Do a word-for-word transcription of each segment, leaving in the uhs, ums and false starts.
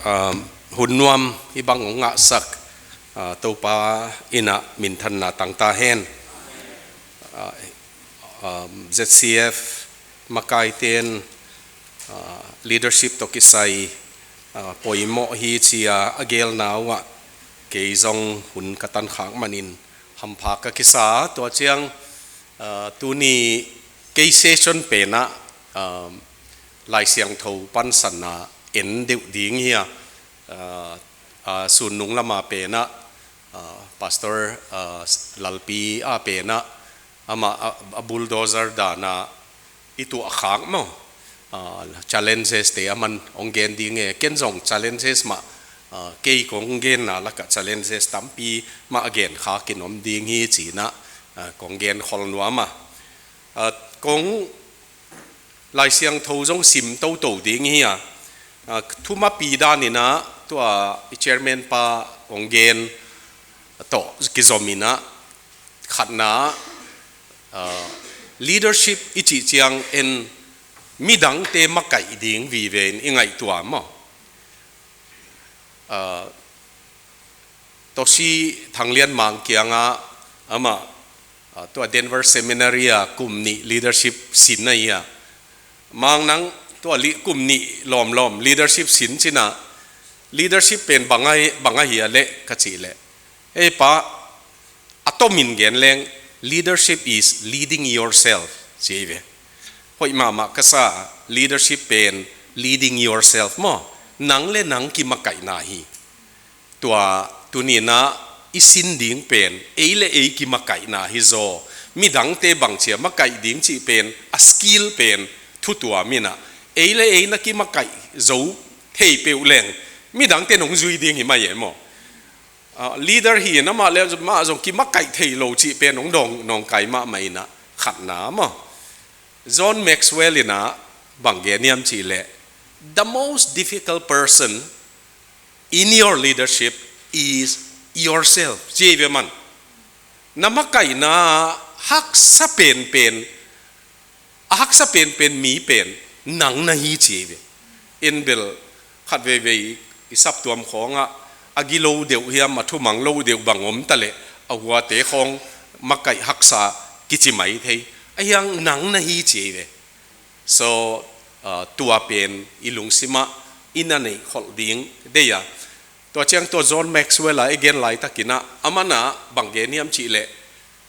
Hun nuam hih bang hong ngahsak Topa in ah minthanna tang ta hen. ZCF makaite'n leadership tawh kisai poimawh hi ci-a a gelna uh ah kei zong hun ka tankhak manin hampha ka kisa. Tua ciang tuni kei session pen ah Lai Siangtho pansanna en deuh ding hi a, Sunnung lama pen ah Pastor Lalpi a pen ah amah a bulldozer dan ah i tuahkhak maw, challenges te a man hong gen ding e. Ken zong challenges mah, kei kong genna lakah challenges tampi mah a genkhakin om ding hi ci-in ah kong genkhol nuam a, kong Lai Siangtho zong sim toto ding hi a, thumapi danin ah tua i chairman pa hong gen tawh kizom in ah, khatna, leadership i cih ciang en midangte makaih ding vive in i ngaihtuah maw? Tosi Thang Lian Mang kiangah amah tua Denver Seminary ah kum nih leadership sin ahi a, Mang, nang tua kum nih lawmlawm leadership sin ci-in ah leadership pen bang ahi a leh ka cih leh, ei pa, a tomin gen leng, leadership is leading yourself ci hi ve. Hoih mahmah ka sa. Leadership pen leading yourself maw, nang le nang kimakaihna hi. Tua tuni-in ah i sin ding pen ei le ei kimakaihna hi zaw. Midangte bangci-a makaih ding cih pen a skill pen thu tuam in ah, ei le ei na kimakaih zo thei peuh leng midangte nong zui ding hi mai e maw? Leader hi-in amah le mah zong kimakaih thei lo cih pen hong dawng nawngkai mahmah in ah, khatna maw? John Maxwell in ah bang gen hiam cih leh, the most difficult person in your leadership is yourself ci hi ve maw. Na makaihna haksa penpen, a haksa penpen mi pen nang na hi ci hi ve. En bel, khatveivei i saptuam khawngah a gilo deuh hiam, a thumang lo deuh bang om ta leh a huate khawng makaih haksa kici mai thei. Ahi hang nang na hi ci hi ve. So tua pen i lungsimah i na neihkholh ding deih a. Tua ciang tua John Maxwell a i gen laitakin ah, amah in ah bang gen hiam cih leh,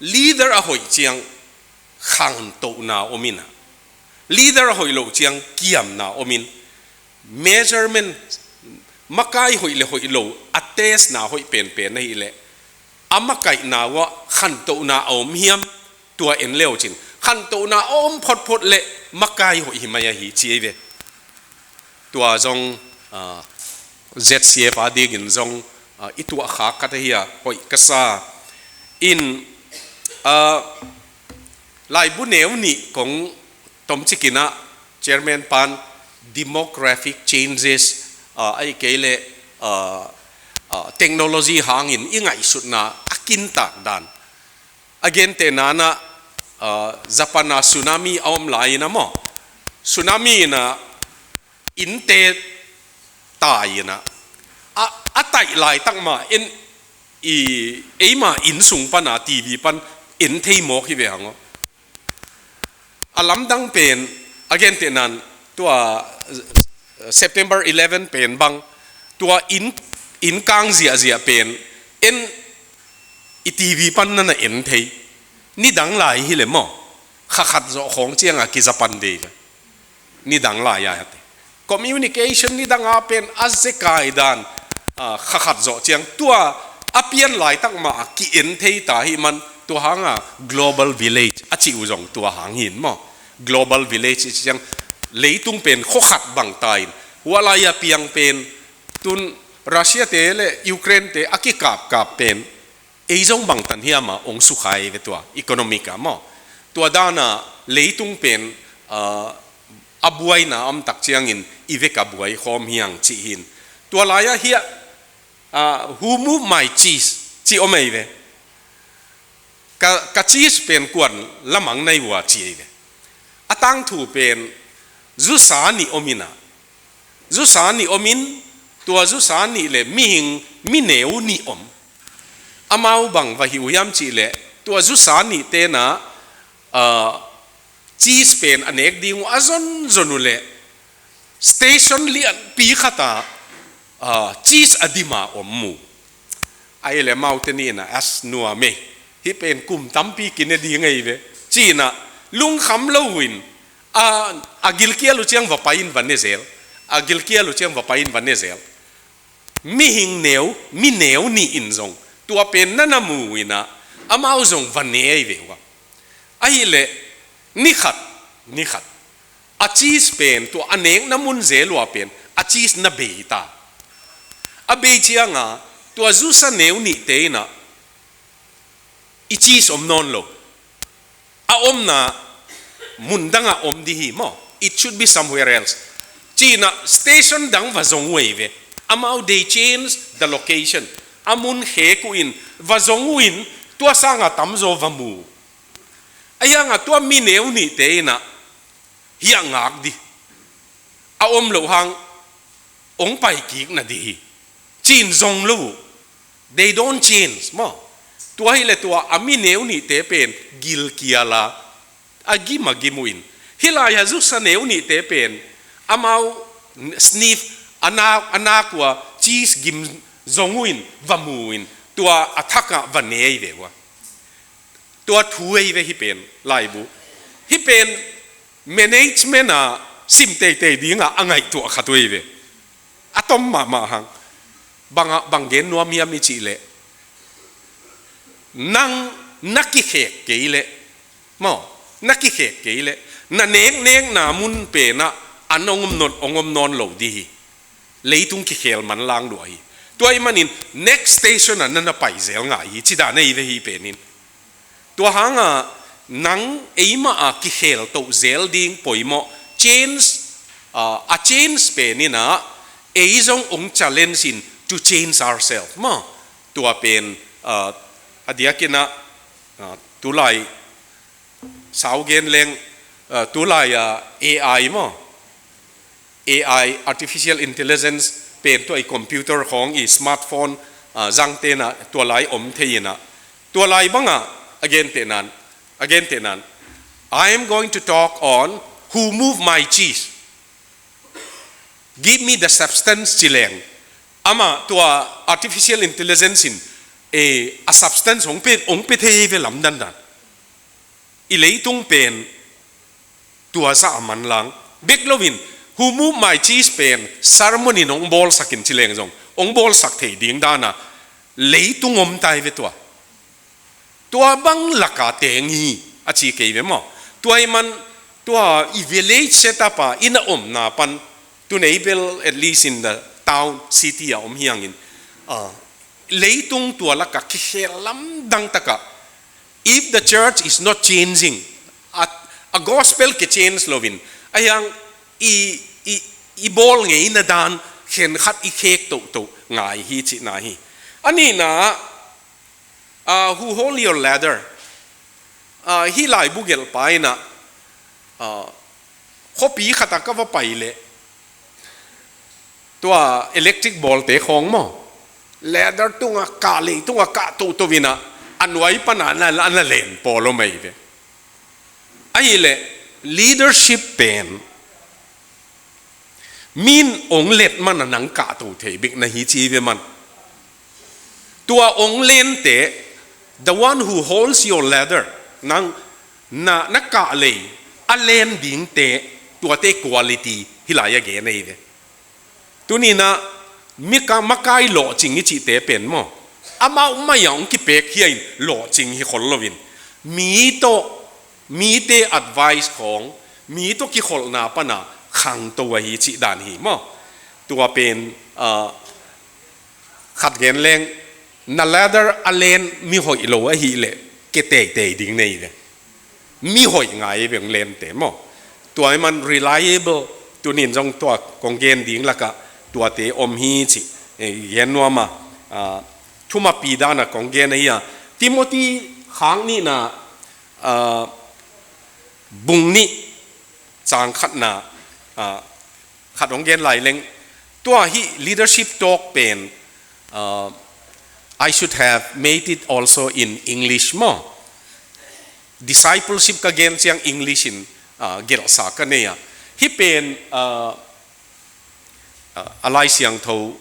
leader a hoih ciang khantohna om in ah, leader a hoih loh ciang kiamna om in, measurement, makai hoih le hoih lo a testna hoih penpen ahih leh, a makaihna uh ah khantohna a om hiam, tua en le uh cin, khantohna a om photphot leh makai hoih hi mai ahi ci hi ve. Tua zong ZCF a dingin zong i tuahkhak khat ahi a, hoih ka sa. In laibu neu nih kong tomcik in ah, chairman pan demographic changes, ahih kei leh technology hangin i ngaihsutna a kintak dan. A gentehna in ah, Japan a tsunami a om lai in ah maw, tsunami in ah innte tai in ah, a taih laitak mah in, eima inn sung pan a TV pan en thei mawk hi ve hang aw. A lamdang pen, a gentehna in tua September eleven pen bang, tua inn, inn kang ziahziah pen en, i TV pan na na en thei. Nidang lai hi leh maw, kha khat zawh khawng ciangah kiza pan dei ve. Nidang lai a hate communication nidang a pen a zekai dan, kha khat zawh ciang tua a pian laitak mah a ki-en thei ta hi man, tua hanga global village a cih uh zong tua hang hi in maw. Global village i cih ciang leitung pen khua khat bang ta in, hua lai a piang pen, tun Russia te le Ukraine te a kikapkap pen ei zong bangtan hiam a hong sukha hi ve tua economic ah maw. Tua dan a leitung pen a buaina a om tak ciangin i vek a buai khawm hi hang cih hi in. Tua lai ah hiah, who move my cheese cih om ei ve. Ka, ka cheese pen kuan lamang na hi uh a ci ei ve. A tangthu pen zusa nih om in ah, zusa nih om in, tua zusa nih le mihing, mi neu nih om. Amau bang va hi uh hiam cih leh, tua zusa nih tenah, ah, cheese pen a nek ding uh a zonzon uh leh station lianpi khatah, ah, cheese a dima om uh. Ahih leh amaute nih inah, "As nuam ei, hih pen kum tampi kine ding ei ve," ci-inah lungkham lo uh in, a, a gilkial uh ciang va pai-in va ne zel, a gilkial uh ciang va pai-in va ne zel. Mihing neu, mi neu nih in zong tua pen na na mu uh inah, amau zong va ne ei ve uh a. Ahih leh, ni khat, ni khat, a cheese pen, tua a nekna mun zel uh ah pen a cheese na bei ta. A bei ciangah tua zusa neu nihte inah i cheese om nawn lo. A omna mun dangah om ding hi maw. It should be somewhere else. Ci-inah station dang va zong uh ei ve. Amau, they change the location. A mun khek uh in, va zong uh in, tua sangah tamzaw va mu. Ahi hangah tua mi neu nihte inah hiah ngak ding, a om loh hang hong pai kik na ding hi, ci-in zong lo uh. They don't change maw. Tua hileh tua a mi neu nihte pen gilkial a, a gim a gim uh in, hih lai-ah zusa neu nihte pen amau sniff, a nak, a nak uh a cheese gim zong uh in, va mu uh in, tua a thakah va ne ei ve uh a. Tua thu ei ve hih pen, laibu. Hih pen management ah sim teitei dingah a ngaihtuah khat uh ei ve. A tom mahmah hang. Bang, bang gen nuam hiam i cih leh, nang na kikhek kei leh, maw, na kikhek kei leh, na neknekna mun penah an hong om nawn, hong om nawn lo ding hi. Leitung kikhel manlang lua hi. Tua ahih manin next station ah na na pai zel ngai hi, ci dan ei ve hih pen in. Tua hangah nang eimah a kikhel toh zel ding poimawh. Change, ah, a change pen inah ei zong hong challenge in to change ourselves maw. Tua pen, ah, a diakinah, ah, tulai sau gen leng, ah, tulai, ah, A I maw. A I, artificial intelligence, pen tua i computer khawng, i smartphone, ah, zang tenah tua lai om thei inah. Tua lai bangah a gen tehnan, a gen tehnan, "I am going to talk on who move my cheese. Give me the substance," ci leng, amah tua artificial intelligence in, eh, a substance hong pe, hong pe thei ve lamdang dan. I leitung pen tua zah a manlang. Bek loin, "Who move my cheese?" pen sermon in hong bawlsak in ci leng zong hong bawlsak thei ding dana leitung om tai ve tua. Tua bang laka teng hi a ci kei ve maw. Tua ahih man tua i village setup a i na omna pan, tunei bel at least in the town, city a om hi hangin, ah, leitung tua laka kikhel lamdang takah, if the church is not changing, a, a gospel kichange loin, ahi hang i, i, i bawl ngeina dan khenkhat i khek tohtoh ngai hi cihna hi. A nihna, ah, "Who hold your ladder?" Ah, hih laibu gelhpa inah, ah, khuapi khatah ka va pai leh, tua electric bawlte khawng maw, ladder tungah kah, lei tungah kah tohtoh inah, a nuai panah na, na len pawl om ei ve. Ahih leh leadership pen min hong let mana nang kahto thei bek na hi ci ve man. Tua hong lente, the one who holds your ladder, nang na, na kah lei a len dingte, tuate quality hih lai a gen ei ve. Tuninah mika, makai lawhcing i cihte pen maw, amau mai-ah hong kipek khia in lawhcing hi khol loin, mi tawh, mite advice khawng, mi tawh kikholhna pana khangto ahi cih dan hi maw. Tua pen, ah, khat gen leng, na ladder a len mi hoih lo ahih leh ke teitei ding nei ve. Mi hoih ngai ve hong lente maw. Tua ahih man reliable, tunin zong tua kong gen ding lakah tuate om hi cih, eh, gen nuam a, ah, thumapi dana kong gen ahi a. Timothy khak nihna, ah, bung nih, cang khatna, ah, khat hong gen lai leng, Tua hih leadership talk pen, uh, I should have made it also in English maw. Discipleship ka gen ciang English in, uh, gelhsa ka nei a. Hih pen, uh, uh, a Lai Siangtho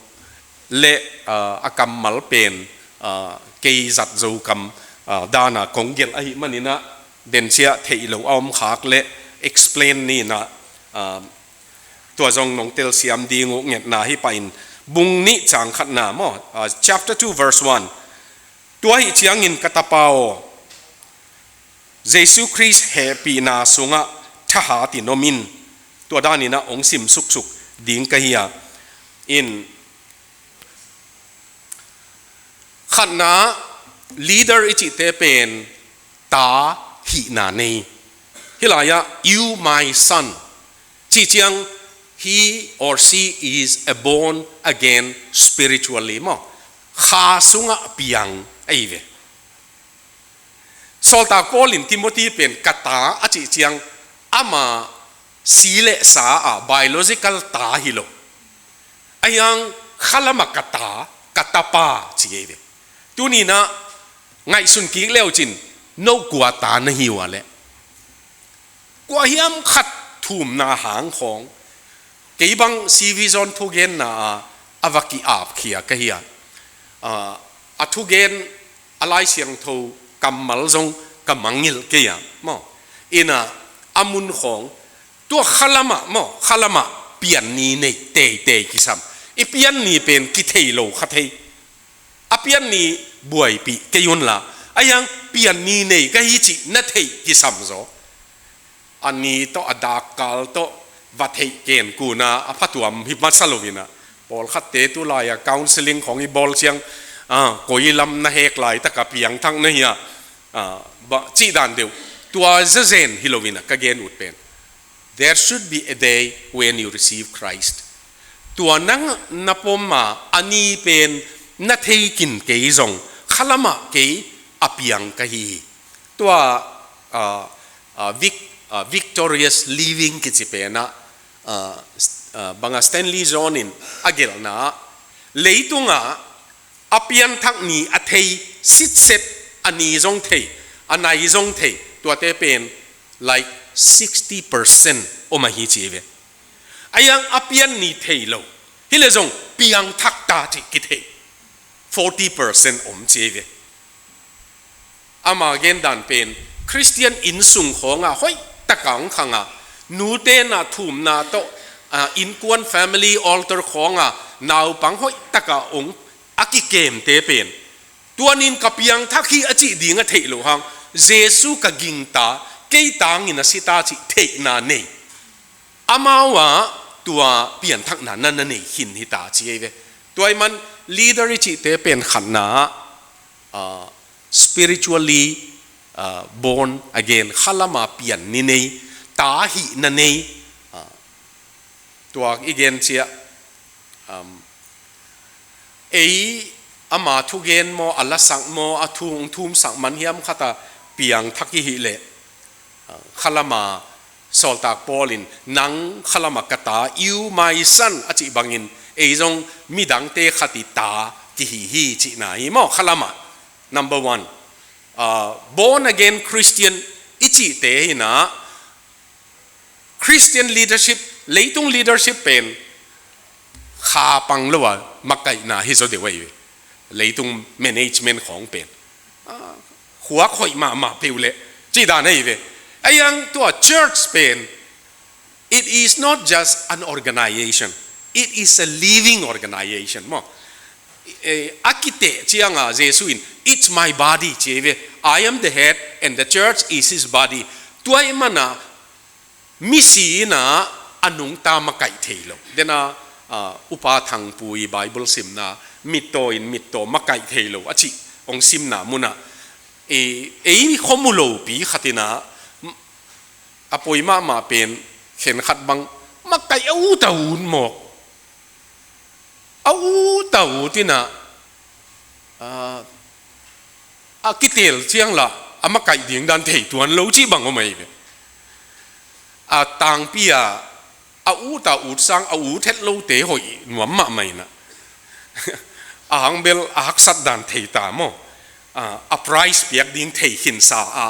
le, uh, a kammal pen, uh, kei zat Zokam, uh, dana kong gelh ahih manin ah, denciah theih loh a om khak le explain ni in ah, uh, tua zong nong telsiam ding uh ngetna hi pah in, bung nih cang khatna maw, uh, chapter two verse one. Tua ahih ciangin ka tapa aw, Jesu Khrist hehpihna sungah thahat in om in. Tua danin ah hong sim suksuk ding ka hi a. In khatna, leader i cihte pen ta hihna nei. Hih lai-ah, "You my son," cih ciang, he or she is a born again spiritually maw. Kha sungah piang ahi ve. Sawltak Paul in Timothy pen ka ta a cih ciang, ama si le sa a biological ta hi lo. Ahi hang khalam ah ka ta, ka tapa ci ahi ve. Tuni in ah ngaihsun kik le uh cin, no kua ta na hi ua leh, kua hiam khat thumna hang khawng, kei bang C V Zone thugenna ah a va ki-apkhia ka hi a. Ah, a thugen a Lai Siangtho kammal zong ka mangngilh kei a maw. In ah, a mun khawng, tua khalam ah maw, khalam ah pian ni nei teitei kisam. I pian ni pen kithei lo kha thei. A pian ni buaipih kei un la, ahi hang pian ni nei ka hi cih na theih kisam zaw. A ni tawh, a dakkal tawh va theih ken kun a, a phatuam hi masa lo in ah. Pawlkhatte tu lai-a counseling khawng i bawl ciang, ah, koi lam na hek laitak a piangthak na hi a, ah, cih dan deuh. Tua zazen hi lo in ah ka gen ut pen, there should be a day when you receive Christ. Tua nang na pom a, a ni pen na thei kin kei zong, khalam ah kei a piang ka hi hi. Tua, ah, ah, vic-, ah, victorious living kici pen ah, ah, s-, ah, bang a Stanley Jones in a gelhna ah, leitung ah a pianthak ni a thei sitset, a ni zong thei, a nai zong thei, tuate pen like sixty percent om ahi ci ve. Ahi hang a pian ni thei lo, hi le zong piangthak ta cih kithei forty percent om ci ve. Ama gen dan pen, Khristian innsung khawng ah hoihtak a hong khang a, nute na thumna tawh, ah, innkuan family altar khawng ah naupang hoihtak a hong a kikemte pen, tua ni in ka piangthak hi a cih ding a theih loh hang, Jesu ka gingta, kei tangin a si ta cih theihna nei. Amau ah tua pianthakna na na nei khin hi ta ci ahi ve. Tua ahih man leader i cihte pen khatna ah, ah, spiritually, ah, born again, khalam ah pian ni nei, ta hihna nei, ah, tua i gen ciah, um, ei ama thugen maw, a lasak maw, a thu hong thumsak man hiam khat a piangthak i hih leh, ah, khalam ah Sawltak Paul in, nang khalam ah ka ta, "You my son," a cih bangin, ei zong midangte khat i ta kihi hi cihna hi maw, khalam ah. Number one, ah, born again Christian i cihte hi in ah, Christian leadership, leitung leadership pen kha pang lo a makaihna hi zaw deuh ahi ve. Leitung management khawng pen, ah, khuak hoih mahmah peuh leh cih dan ahi ve. Ahi hang tua church pen, it is not just an organization, it is a living organization maw. Eh, a kiteh ciang a Jesu in, "It's my body," ci ahi ve. "I am the head and the church is his body." Tua ahih man a misi in ah a nungta makaih thei lo. Den a, ah, Upa Thangpu i Bible simna, "Mittaw in mittaw makaih thei lo," a cih hong simna mun ah, ei, ei khuamu lopi khat in ah, a poi mahmah pen, khenkhat bang makaih a ut a ut mawk, a ut a ut in ah, ah, a kiteel ciang lah a makaih ding dan thei tuan lo cih bang om ahi ve. A tangpi a a ut a ut sang a ut het lote hoih nuam mahmah inah. A hang bel a haksat dan thei ta maw? A, a prize piak ding thei khinsa a,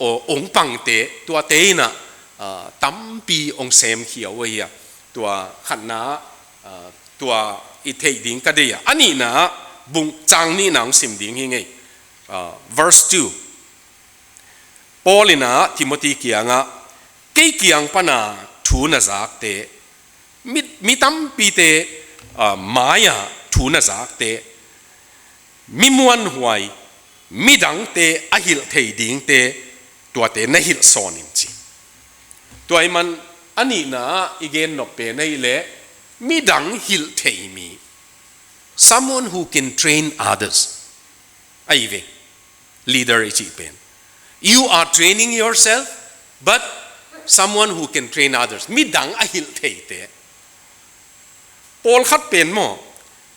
aw, ong pangte tuate inah, a, tampi ong semkhia uh ahi a. Tua khatna, a, tua i theih ding ka deih a. A nihna, bung cang nihna ong sim ding hi ngei. A, verse two. Paul inah Timothy kiangah, kei kiang pana thu na zakte, mi, mi tampite, a, mai-ah thu na zakte, mi muanhuai, midangte a hilh thei dingte, tuate na hilh sawn in ci. Tua ahih man a nihna ah i gen nop pen ahih leh midang hilh thei mi. Someone who can train others. Ahi ve. Leader i cih pen. You are training yourself, but someone who can train others. Midang a hilh theite. Pawlkhat pen maw,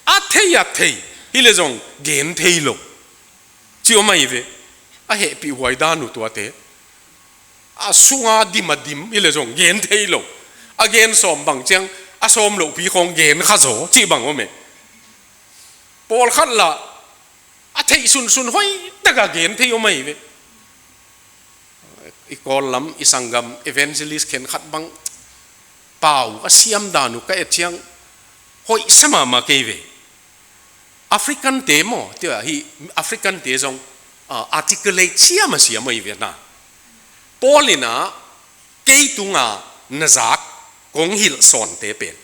a thei a thei hi le zong gen thei lo. Ci om ahi ve. A hehpih huai dan uh tuate. A sunga dim a dim hi le zong gen thei lo. A gen sawm bang ciang a sawm lohpi khawng gen kha zaw cih bang om e. Pawlkhat lah a theih sunsun hoih taka gen thei om ahi ve. I Kawl lam i sanggam evangelist khenkhat bang pau a siam dan uh ka et ciang hoih sa mahmah kei ve. African te maw, tua hi African te zong, ah, articulate siam a siam ahi ve na. Paul inah kei tunga na zak kong hilh sawnte pen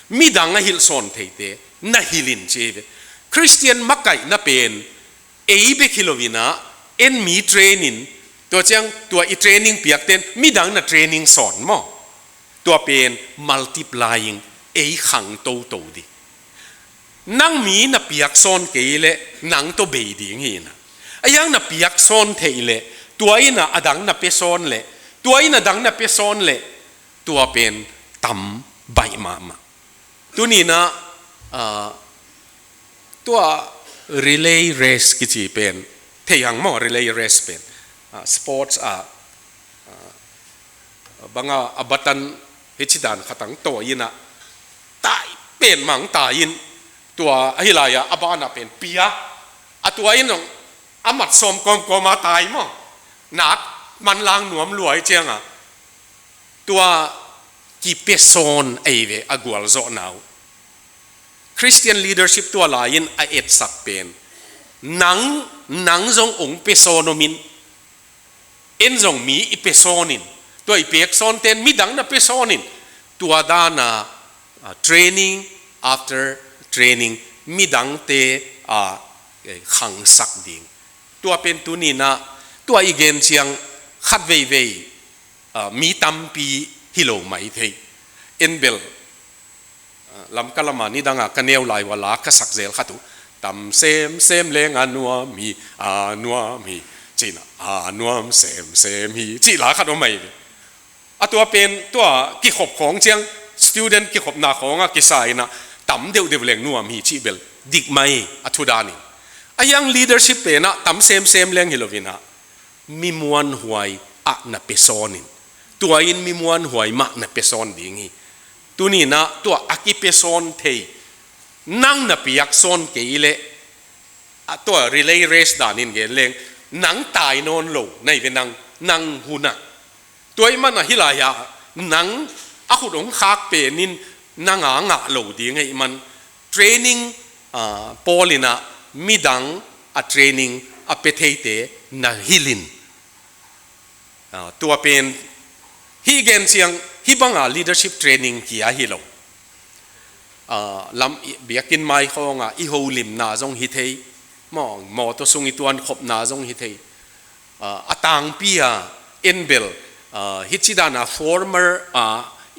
midang a hilh sawn theite na hilh in ci hi ve. Khristian makaihna pen ei bek hi lo inah en mi training, tua ciang tua i training piakten midang na training sawn maw? Tua pen multiplying, ei khang toto ding. Nang mi na piak sawn kei leh nang tawh bei ding hi inah. A hiang na piak sawn theih leh tua inah a dang na pia sawn leh, tua inah dang na pia sawn leh, tua pen tam baih mahmah. Tuni inah, ah, tua relay race kici pen thei hang maw, relay race pen, ah, sports ah, ah, banga a batan hici dan khatang tawi inah tai pen mang tai in, tua ahi lai-ah a banah pen pia a, tua in zong a mat sawm kawmkawm a tai maw? Nak manlang nuam luai cianga tua kipia sawn ahi ve a gualzawhna uh. Christian leadership tua lai-in a etsak pen nang, nang zong ong pia sawn om in, en zong mi i pia sawn in, tua i pek sawnten midang na pia sawn in, tua dana, ah, training after training midangte, ah, eh, khangsak ding. Tua pen tuni inah tua i gen ciang khat veivei, ah, mi tampi hi lo mai thei. En bel, ah, Lamka lama nidanga ka neu lai uh a la ka sak zel khat uh. Tam semsem leng a nuam hi, a nuam hi, ci inah a nuam semsem hi, cih la khat om ahi ve. A tua pen tua kikhop khawng ciang student kikhopna khawngah kisa inah tam deuhdeuh leng nuam hi cih bel dik mai a thu danin. A hiang leadership penah tam semsem leng hi lo inah mi muanhuai ah na pia sawn in. Tua in mi muanhuai mah na pia sawn ding hi. Tuni inah tua a kipia sawn thei nang na piak sawn kei leh, a tua relay race danin gen leng nang tai nawn lo na hi ve nang, nang hunah. Tua ahih manah hih lai-ah nang a khut hong khak pen in nang a ngah lo ding ahih man training, ah, Paul inah midang a training a pia theite na hilh in. Ah, tua pen hih gen ciang hih banga leadership training kia hi lo. Ah, lam i, biakinn mai khawnga i holimna zong hi thei, maw, mawtaw sung i tuankhopna zong hi thei. Ah, a tangpi a en bel, ah, hici dana formal a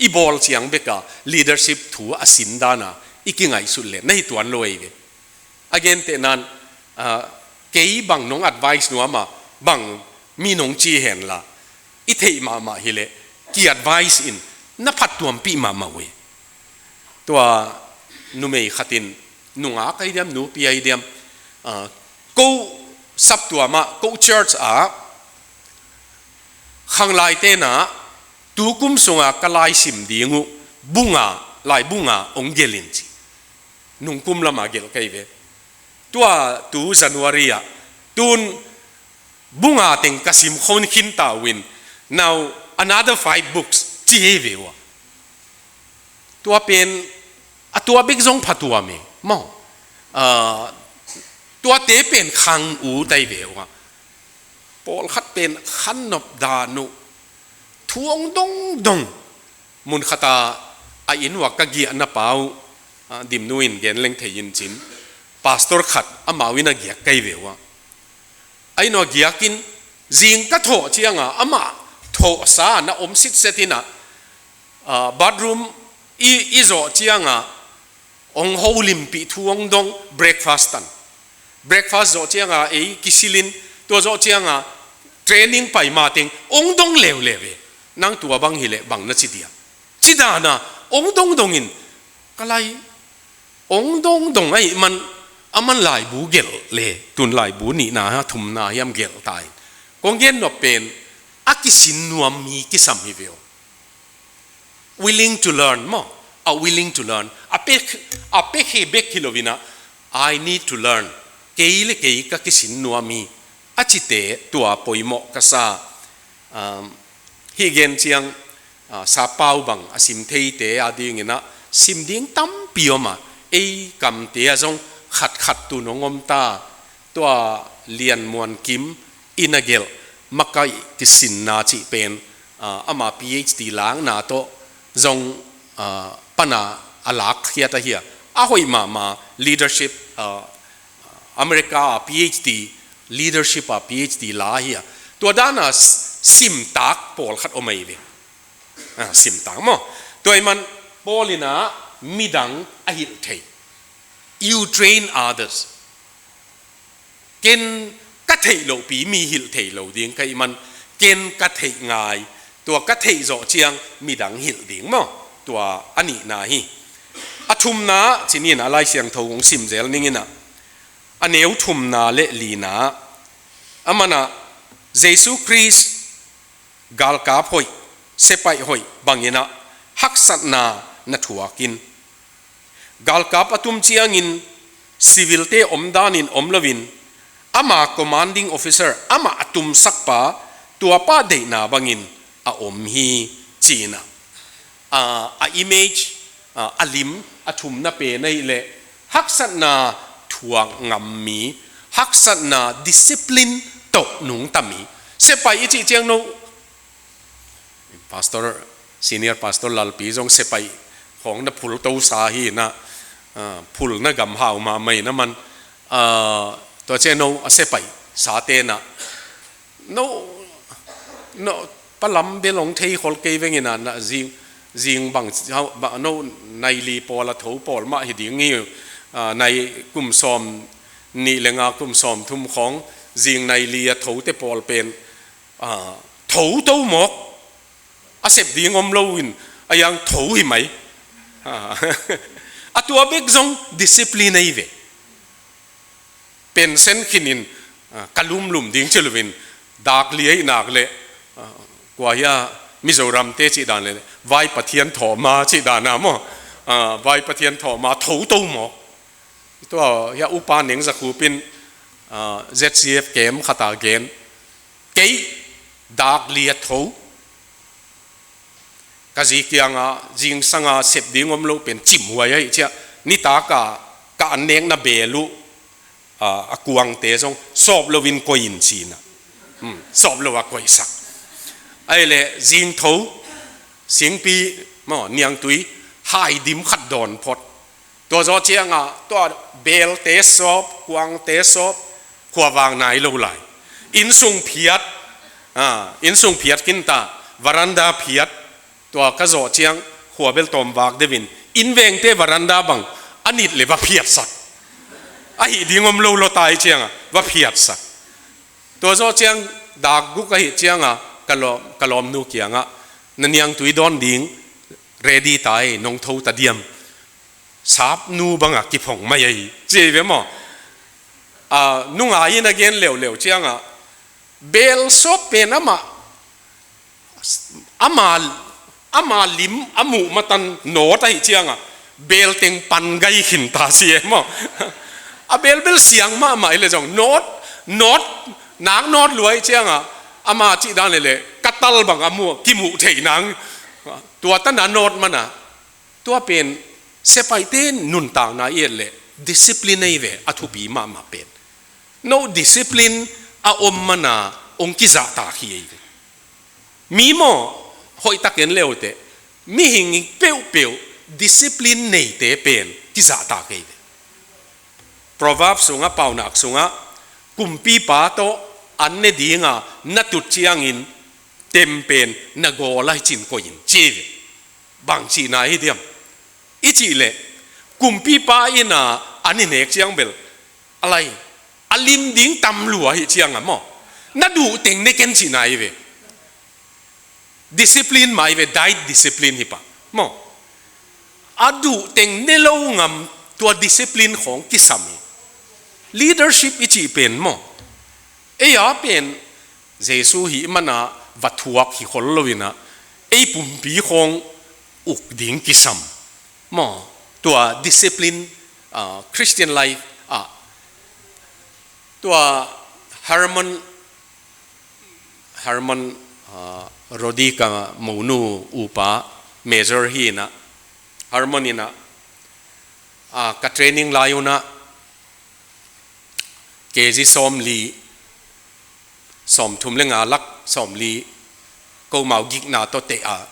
i bawl ciang beka leadership thu a sin dana i kingaihsut leh na hi tuan lo ei ve. A gentehnan, ah, kei bang nong advice nuam a, bang mi nong ci hen la, i theih mahmah hileh ki advice in na phattuampih mahmah uh hi. Tua numei khatin, nungak ahi diam, nupi ahi diam, ah, ko saptuam ah, ko church ah, khanglaite na, tukum sunga ka laisim ding uh, bunga, lai bunga hong gelh in ci. Nungkum lama gelh kei ve. Tua tu January ah, tun bunga teng ka sim khon khin ta uh in, now another five books ci ei ve uh a. Tua pen, a tua bek zong phatuam e, maw. Ah, tuate pen khang ut ei ve uh a. Pawlkhat pen khan nop dan uh, thu hong dongdong. Mun khata a inn uah ka giahna pa uh, ah, Dimnu in gen leng thei in cin, pastor khat amau in a giak kei ve uh a. A inn uah giakin zing ka thawh cianga amah thawhsa na om sitset in a, ah, bathroom i, i zawh cianga hong holimpih thu hong dong breakfast tan. Breakfast zawh cianga ei kisilin, tua zawh cianga training pai mateng hong dong leuleu ve. Nang tua bang hileh bang na ci dia? Ci dana hong dongdongin ka lai hong dongdong ahih man, aman laibu gelh le, tun laibu nihna a thumna hiam gelh ta in. Kong gen nop pen a kisin nuam mi kisam hi ve uh. Willing to learn maw, a willing to learn. A pek, a pek hi bek hi lo in a, I need to learn. Kei le kei ka kisin nuam hi, a cite tua poimawh ka sa. Um, hih gen ciang, ah, sappau bang a sim theite a dingin a sim ding tampi om a, ei kamte ah zong khatkhat tun hong om ta. Tua Lian Muan Kim in a gelh Makaih Kisinna cih pen, ah, ama PhD lakna tawh zong, ah, pana a lakkhiat ahi a. A hoih mahmah leadership, ah, America a PhD, leadership a PhD la ahi a. Tua dana s-, simtak pawlkhat om ahi ve. Ah, simtak maw. Tua ahih man Paul in a midang a hilh thei. You train others. Ken ka theih lohpi mi hilh thei lo ding ka hih man, ken ka theih ngai, tua ka theih zawh ciang midang hilh ding maw. Tua a nihna hi. A thumna, cinin a Lai Siangtho hong sim zel ning in a, a neu thumna le lina, a man a Jesu Khrist galkap hoih, sepaih hoih bangin a haksatna na thuak in. Galkap a tum ciangin civilte omdanin om loin, ama commanding officer, amah a tumsakpa, tuapa deihna bangin a om hi, ci-in a, a, a image, a, a lim, a thumna pen ahih leh haksatna thuak ngam mi, haksatna discipline tawh nungta mi. Sepaih i cih ciang no, Pastor, Senior Pastor Lalpi zong sepaih khawng na phul tosa hi na, ah, phulna gam hau mahmah in a man, ah, tua ciang no a sepaih sate na, no, no, palam bel hong thei khol kei veng in a, na zing, zing bang, hau, ba, no, nai li pawl a tho pawl mah hi ding hi, ah, nai kum sawm nih le nga kum sawm thum khawng, zing nai li a thote pawl pen, ah, tho to mawk, a sep ding om lo in, a yang tho hi mai. Ah, a tua bek zong discipline ahi ve. Pension khin in, ah, ka lumlum ding ci lo in, dak li ahih nak leh, ah, kua hia Mizoram te cih dan leh, Vai Pathian thawh ma cih dan a maw. Ah, Vai Pathian thawh ma tho to mawk. Tua hia upa Neng Za Khup in, ah, ZCF camp khat a gen. Kei dak li a tho. Ka zi kianga, zingsanga sep ding om lo pen cimhuai ahi ciah. Nitak a ka an nekna bel uh, ah, a kuangte zong sawp loin koih in ci-in a. Hmm, sawp lo a koihsak. Ahih leh zingtho, singpi, maw, niangtui, hai dim khat dawn phot. Tua zawh cianga, tua belte sawp, kuangte sawp, khua vak nai lo lai. Innsung phiat, ah, innsung phiat khin ta, veranda phiat, tua ka zawh ciang, khua bel tawm vak deuh in, inn vengte veranda bang, a nit leh va phiatsak. Ahih ding om lo lo ta ahih cianga, va phiatsak. Tua zawh ciang, dak guk ahih cianga, ka lawm, ka lawmnu kiangah, na niangtui dawn ding, ready ta ei, nong tho ta diam. Sapnu banga kiphong mai ahi, ci ei ve maw. Ah, nungak in a gen leuleu cianga, bel sawp pen amah, amah Ama lim a muh matan nawt ahih ciangah belteng pan gai khin ta si e maw. A belbel siang mahmah i le zong nawt, nawt, nak nawt luai ciangah ama cih dan le le ka tal bang a muh kimuh theih nang. Tua tana nawt mana tua pen sepaihte nuntakna i et le discipline ei ve a thupi mahmah pen. No discipline a om mana ong kizahtak hi ei ve. Mi maw hoihtak en leute, mihing peuhpeuh discipline neite pen kizahtak ei ve. Proverbs sungah, Paunak sungah, kumpipa tawh an ne dinga na tut ciangin tem pen na gawl ah cin koih in ci ei ve. Bang cihna hi diam? I cih leh kumpipa in a an i nek ciang bel a lai a lim ding tam lua hi ciang a maw, na duh teng ne ken cihna hi ve. Discipline mah hi ve, diet discipline hi pah maw. A duh teng ne lo ngam tua discipline khawng kisam hi. Leadership i cih pen maw, ei a pen Jesu hih mana va thuak hi khol lo in a, ei pumpi khawng uk ding kisam maw. Tua discipline, ah, Christian life ah, tua Herman, Herman, ah, Rodica monu upa Major hi in a, Herman in a, ah, ka training lai un a K G sawmli, sawmthum le nga lak sawmli, komau gikna tawh teh a,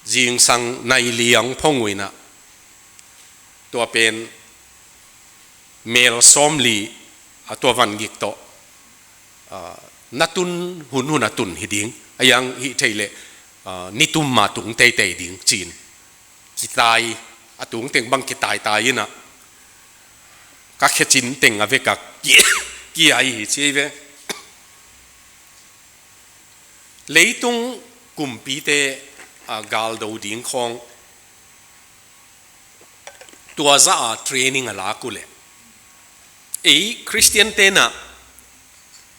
zingsang nai li ang phong uh in a, tua pen mel sawmli a tua van gik tawh, ah, na tun hunhun a tun hi ding. A yang hih thei leh, ah, nitum ma tung teitei ding cin. Kitai, a tung teng bang kitaitai in a, ka khecin teng a vek a ki, kiai hi ci ei ve. Leitung kumpite, ah, galdo ding khawng tua zah a training a lak uh leh ei Christian te in a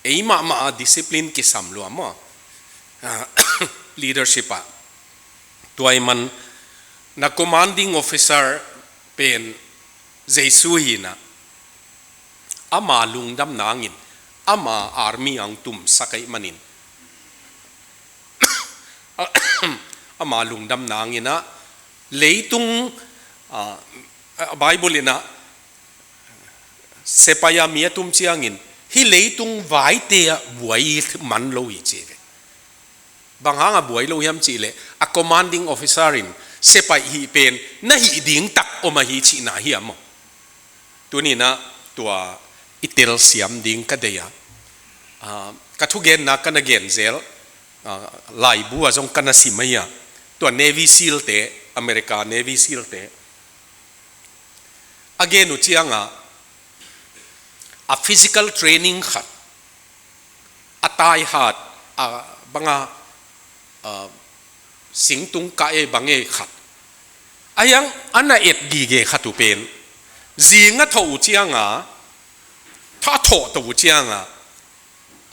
ei mahmah a discipline kisam lua maw. Ah, leadership ah tua ahih man na commanding officer pen Jesu hi in a, ama lungdam nangin ama army ang tumsak ahih manin ama lungdam nangin a leitung, ah, Bible in a sepaih a mi a tum ciangin hih leitung vaite ah buai man lo hi ci ei ve. Bang hang a buai lo hiam cih leh a commanding officer in sepaih hih pen na hih ding tak om ahi cihna hi a maw. Tuni in a tua i telsiam ding ka deih a, ah, ka thugenna ka na gen zel, ah, laibu ah zong ka na sim ahi a, tua Navy SEAL te, America Navy SEAL te a gen uh ciang a, a physical training khat, a taihat, a bang a, ah, singtung kah ei bang ei khat, a hiang a na et gige khat uh pen zing a thawh uh ciang a, tha a thawh to uh ciang a,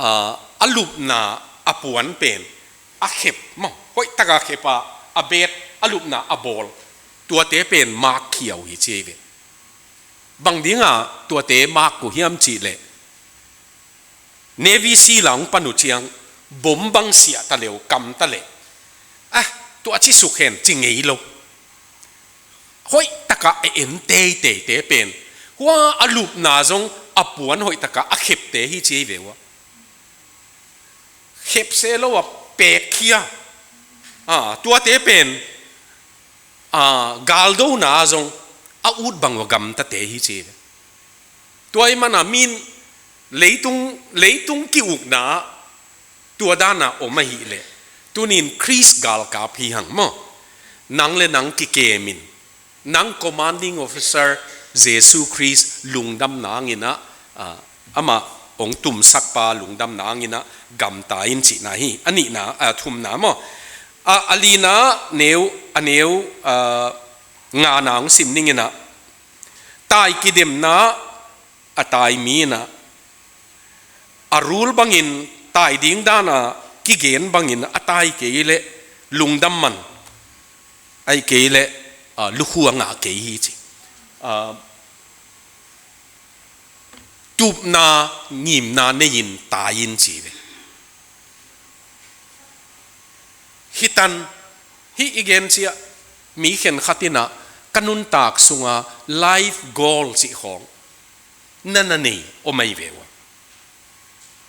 ah, a lupna a puan pen a khep maw, hoih tak a khep a, a bet, a lupna a bawl, tuate pen mark khia uh hi ci ei ve. Bang ding a tuate mark uh hiam cih leh Navy SEAL a hong pan uh ciang bom bang siah ta le uh, kam ta leh, ah, tua ci suk hen ci ngei lo. Hoih tak a a en teiteite pen hua a lupna zong a puan hoih tak a a khepte hi ci ei ve uh a. Khep se lo a pek khia. Ah, tuate pen, ah, galdona zong a ut bang uh a gamtate hi ci ei ve. Tua ahih man a min leitung, leitung ki-ukna tua dan a om ahih leh, tunin Khrist galkap hi hang maw. Nang le nang kikem in, nang commanding officer Jesu Khrist lungdam nangin a, ah, amah hong tumsakpa lungdam nangin a gamta in cihna hi. A nihna, ah, thumna maw. Ah, a lina neu, a neu, ah, ngana hong sim ning in a, tai kidemna a tai mi in a, a rule bangin tai ding dan a kigen bangin a tai kei leh Lungdam man, ahih kei leh, ah, lukhu a ngah kei hi ci. Ah, tupna, ngimna nei-in tai in ci ve. Hih tan, hih i gen ciang, mi khenkhat in ah, ka nuntak sunga life goal cih khawng na na nei om ahi ve ua.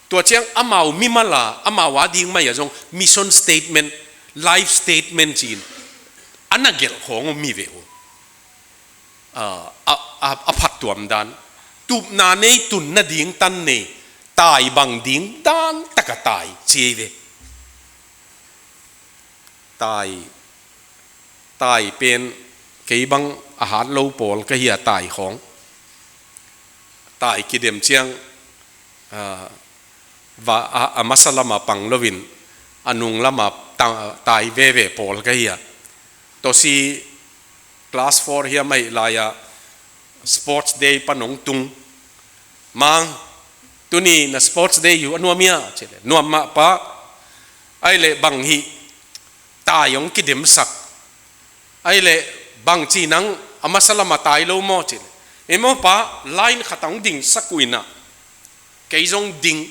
Tua ciang amau mimal a, amau a ding mah a zong mission statement, life statement ci-in a na gelh khawng om hi ve ua. A, a, a, a phattuam dan, tupna nei, tunna ding tan nei, tai bang ding dan taka tai ci hi ve. Tai, tai pen kei bang a hat lo pawl ka hi a, tai khawng. Tai kidem ciang, ah, va, a, a masa lama pang loin a nung lama ta-, tai veve pawl ka hi a. Tosi class four hiam ahih lai-a sports day pan hong tung. "Mang, tuni na sports day uh a nuam hiam?" ci leh, "Nuam mah pa." "Ahih leh bang hih tai hong kidemsak? Ahih leh bangci nang a masa lama tai lo maw?" ci leh, "Ei maw pa, line khat hong dingsak uh in ah, kei zong ding,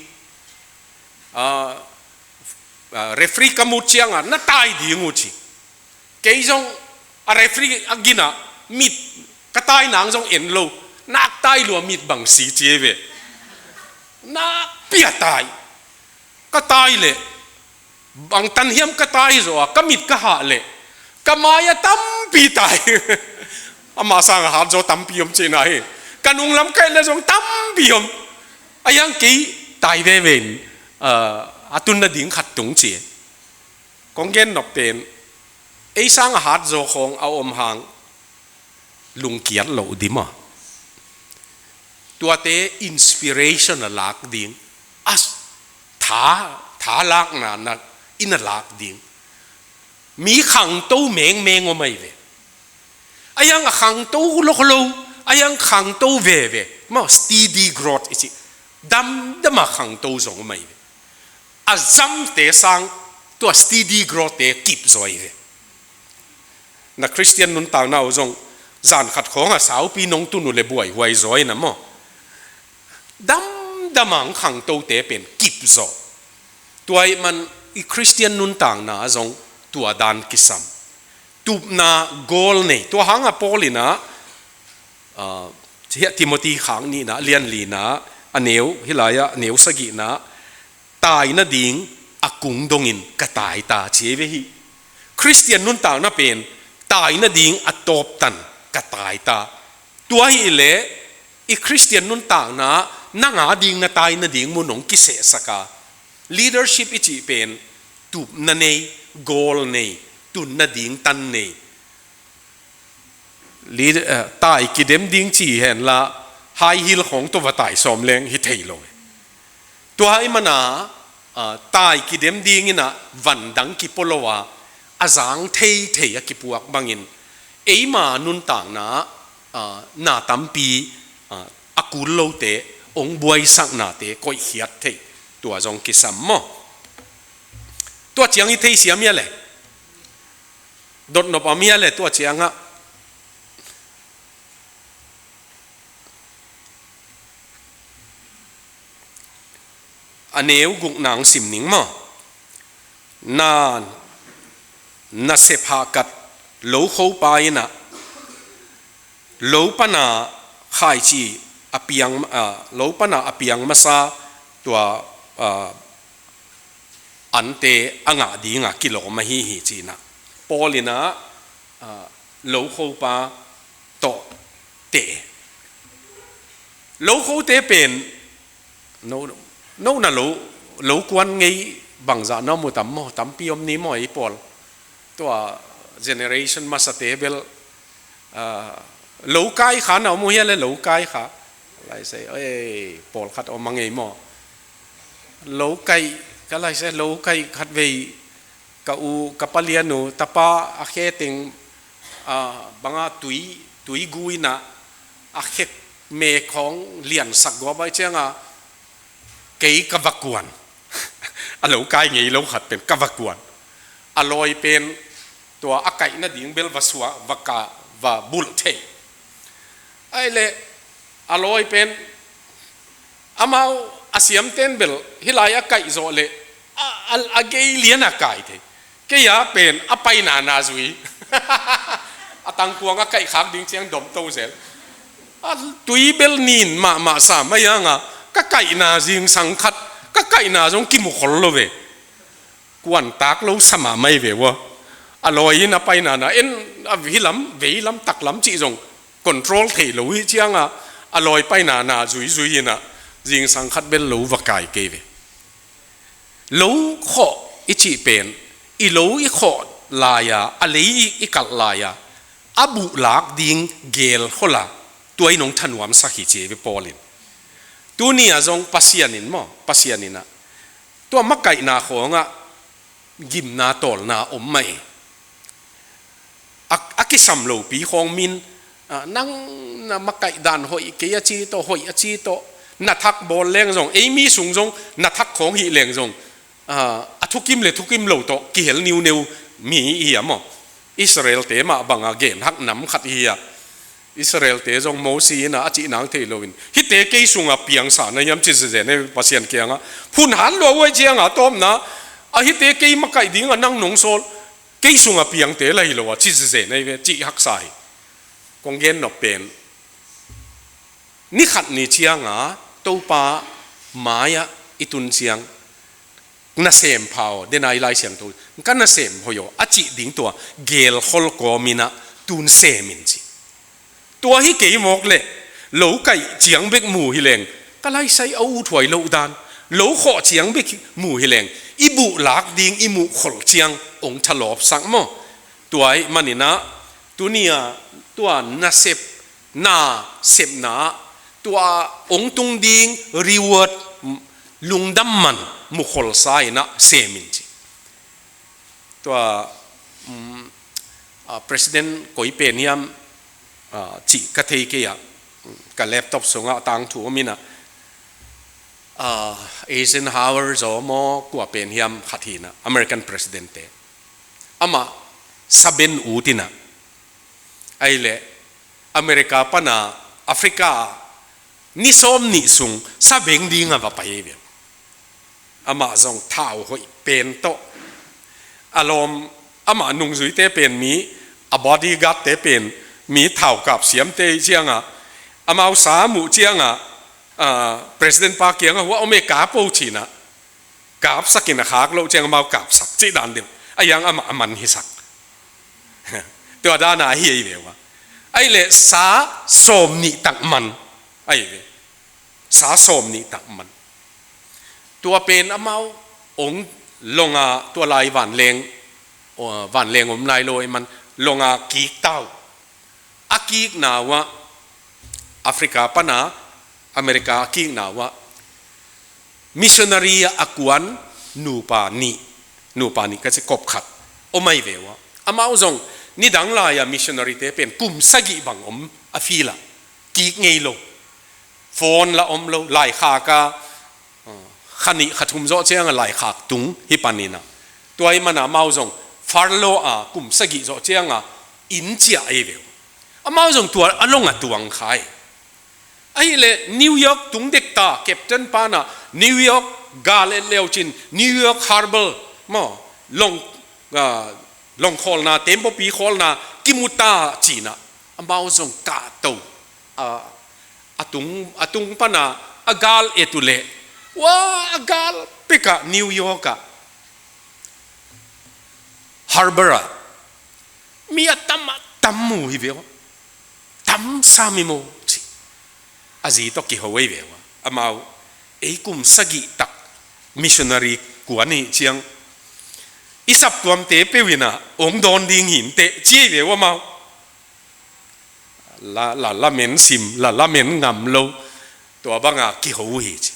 ah, ah, referee ka mut ciangah na tai ding uh," ci. "Kei zong a referee a ginah mit ka tai nang zong en lo, nak tai lua mit bang si," ci hi ve. Nakpi a tai. "Ka tai leh bangtan hiam ka tai zaw a, ka mit ka hah leh ka mai-ah tampi tai." "Amah sangah hat zaw tampi om," cihna hi. "Ka nunglam ka et leh zong tampi om. Ahi hang kei tai veve in, ah, a tunna ding khat tung," ci. Kong gen nop pen, ei sangah hat zaw khawng a om hang lungkiat loh dim a, tuate inspiration a lak ding, a tha, tha lakna na in a lak ding mi khangto mengmeng om ahi ve. Ahi hang a khangto lo lo, ahi hang khangto veve maw, steady growth i cih, damdam a khangto zong om ahi ve. A zamte sang tua steady growth te kip zaw hi ve. Na Khristian nuntakna uh zong zan khat khawng a saupi nong tun uh leh buaihuai zaw hi na maw. Damdam a hong khangtote pen kip zaw. Tua ahih man i Khristian nuntakna ah zong tua dan kisam. Tupna goal nei. Tua hang a Paul in ah, ah, hiah Timothy khak nihna, lian lina, a neu, hih lai-ah a neu sagihna, tai nading a kung dongin ka tai ta, ci hi ve hi. Khristian nuntakna pen tai nading a tawptan ka tai ta. Tua hi leh i Khristian nuntakna nang a ding na tai nading mun hong kisehsak a. Leadership i cih pen tupna nei, goal nei, tunna ding tan nei. Lead-, eh, tai kidem ding ci hen la, high heel khawng tawh va tai sawm leng hi thei lo. Tua ahih man a, ah, tai kidem ding in ah van dang kipua lo a, a zang theithei a kipuak bangin, eima nuntakna, ah, na tampi, ah, a kul lote hong buaisaknate koihkhiat thei. Tua zong kisam maw. Tua ciang i theisiam hia leh, dotnop a om hia leh, tua ciangah a neu gukna hong sim ning maw. Na, nasep hahkat lokhopa in ah lo pana khaici a piang, ah, lo pana a piang masa tua, ah, ante a ngah dinga kilawm ahi hi, ci-in ah Paul in ah, ah, lokhopa tawh teh. Lokhote pen no, no na lo, lo kuan ngei bangzah na om uh tam maw, tampi om ni maw ei pawl. Tua generation masate bel, ah, lo kai kha na om uh hia leh, lo kai kha. Lai se, ei, pawlkhat om a ngei maw. Lo kai, ka lai se, lo kai khat vei ka u, ka palian uh tapa a khe teng, ah, banga tui, tui gu in ah a khe me khawng liansak gua bai cianga kei ka va kuan. A lo kai ngei lo khat pen ka va kuan. a lawi pen tua a kaih nading bel va suah, va ka, va bulh thei. Ahih leh a lawi pen amau a siamten bel hih lai a kaih zawh leh a, a, a gei lian a kai thei. Kei a pen a paina na zui. A tangkuang a kaih khak ding ciang dom to zel. A tui bel nin mahmah sam a hiang a, ka kaihna zingsang khat, ka kaihna zong kimu khol lo ve. Kuan tak lo sa mahmah hi ve ua. A lawi in a paina na en, a hi lam, vei lam, tak lam cih zong control thei lo hi ciang a, a lawi paina na zuizui in a, zingsang khat bel lo va kai kei ve. Lo khawh i cih pen, i lo i khawh lai-a, a lei i, i kalh lai-a, a buhlak ding geel khol a, tua in hong thanuamsak hi ci hi ve Paul in. Tuni-ah zong Pasian in maw, Pasian in ah, tua makaihna khawngah gimna tawlna om mah hi. A, a kisam lopi khawng min, ah, nang na makaih dan hoih kei a ci tawh, hoih a ci tawh, na thak bawl leng zong, ei mi sung zong na thak khawng hih leng zong, ah, a thukim le thukim lo tawh kihel niuneu mi hi a maw. Israel-te mah banga genhak nam khat hi a. Israel-te zong Mosi in a, a cih nang thei loin, hihte kei sungah piangsa na hiam ci zezen ei Pasian kiangah. Phun hat lua uh ahih ciangah a tawpna, a hihte kei makaih dingah nang nong sawl, kei sungah piangte la hi lo a ci zezen ei ve, cih haksa hi. Kong gen nop pen, ni khat ni ciangah Topa mai-ah i tun ciang, nasem pha aw, denai Lai Siangtho, ka nasem hoih aw, a cih ding tua geelkhol kawmin ah tun sem in ci. Tua hi kei mawk leh, lo kaih ciang bek mu hi leng, ka laisai a uthuai loh dan, lo khawh ciang bek mu hi leng, i buhlak ding i muhkholh ciang hong thalawpsak maw. Tua ahih manin ah, tuni-a tua nasep, na sepna ah, tua hong tung ding reward, lungdam man mukholsa in ah sem in ci. Tua, um, ah, President koi pen hiam, ah, cih ka thei kei a, ka laptop sungah a tangthu om in ah, ah, Eisenhower zaw maw, kua pen hiam khat hi in ah, American President-te. Amah saben ut in ah, ahih leh America pana Africa ah ni sawm nih sung sabeng dingah va pai hi ve. Amah zong thau hoih pen tawh, a lawm, amah nungzuite pen mi, a bodyguard-te pen mi thaukap siamte hi ciangah, amau sa muh ciangah, ah, President pa kiangah, hua om e, kap o ci in ah, kapsak in a khak loh ciang amau kapsak cih dan deuh. A hiang amah a man hisak. Tua dan a hi ahi ve ua. Ahih leh sa sawm nih tak man ahi ve. Sa sawm nih tak man. Tua pen amau hong long a, tua lai vanleng, vanleng om lai lo ahih man long a kik ta uh. A kikna uh ah, Africa pana America a kikna uh ah, missionary a kuan nupa nih, nupa nih ka ci, kop khat om ahi ve uh ah. Amau zong nidang lai-a missionary-te pen kum sagih bang om a field ah, kik ngei lo. Phone la om lo, laikhak a, kha nih kha thum zawh ciangah laikhak tung hi panin ah, tua ahih mana amau zong furlough a kum sagih zawh ciangah inn ciah ahi ve uh. Amau zong tua a long a tuang kha hi. Ahih leh New York tung dek ta, captain pan ah New York gal et leu cin, New York Harbor maw, long, ah, long khawlna, tembaw pi khawlna kimu ta ci in ah, amau zong kahto, ah, a tung, a tung pana a gal et uh leh, ua, a gal pekah New York ah, harbor ah, mi a tam a tam mu hi ve uh. Tam sam hi maw ci. A zi tawh kiho ahi ve uh ah. Amau, ei kum sagih tak missionary kuan hi ciang, i saptuamte peuh in ah hong dawn ding hi inteh ci ahi ve uh ah amau. La, la, lamen sim, la, lamen ngam lo, tua banga kiho uh hi ci.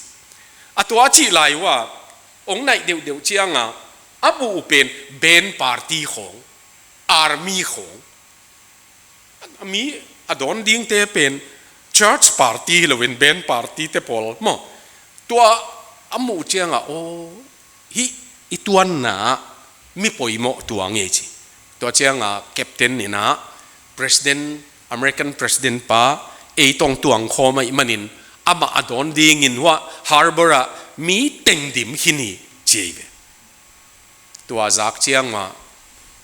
A tua a cih lai uh ah, hong naih deuhdeuh ciangah, a buh uh pen band party khawng, army khawng. A mi a dawn dingte pen church party hi loin band party-te pawl maw. Tua a muh ciangah, aw, hih i tuanna ah mi poimawh tuang ei ci. Tua cianga captain in ah president, American president pa ei tawh tuang khawm ahih manin amah a dawn dingin hua harbour ah mi teng dim khin hi ci ei ve. Tua zak ciangah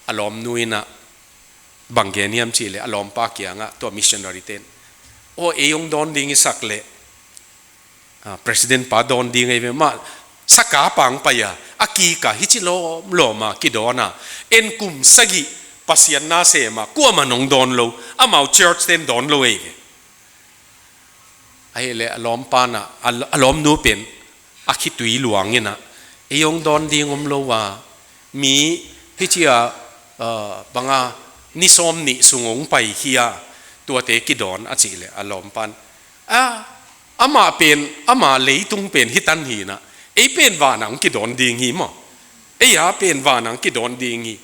a lawmnu in ah bang gen hiam cihleh a lawmpa kiangah tua missionary ten, "Aw, ei hong dawn ding i sak leh, ah, president pa dawn ding ei ve, mah saka pang pai a, a kika hici lawmlawm a kidawn a, en kum sagih Pasian na sem a, kuamah nong dawn lo, amau church ten dawn lo ei ve." Ahileh a lawmpa in ah, a, a lawmnu pen a khitui luang in ah, "Ei hong dawn ding om lo a, mi hici a, ah, banga ni sawm nih sung hong pai hi a, tuate kidawn," a cihleh a lawmpa in, "Ah, amah pen, ama leitung pen hi tan hi in ah, ei pen vanah hong kidawn ding hi maw. Ei a pen vanah hong kidawn ding hi.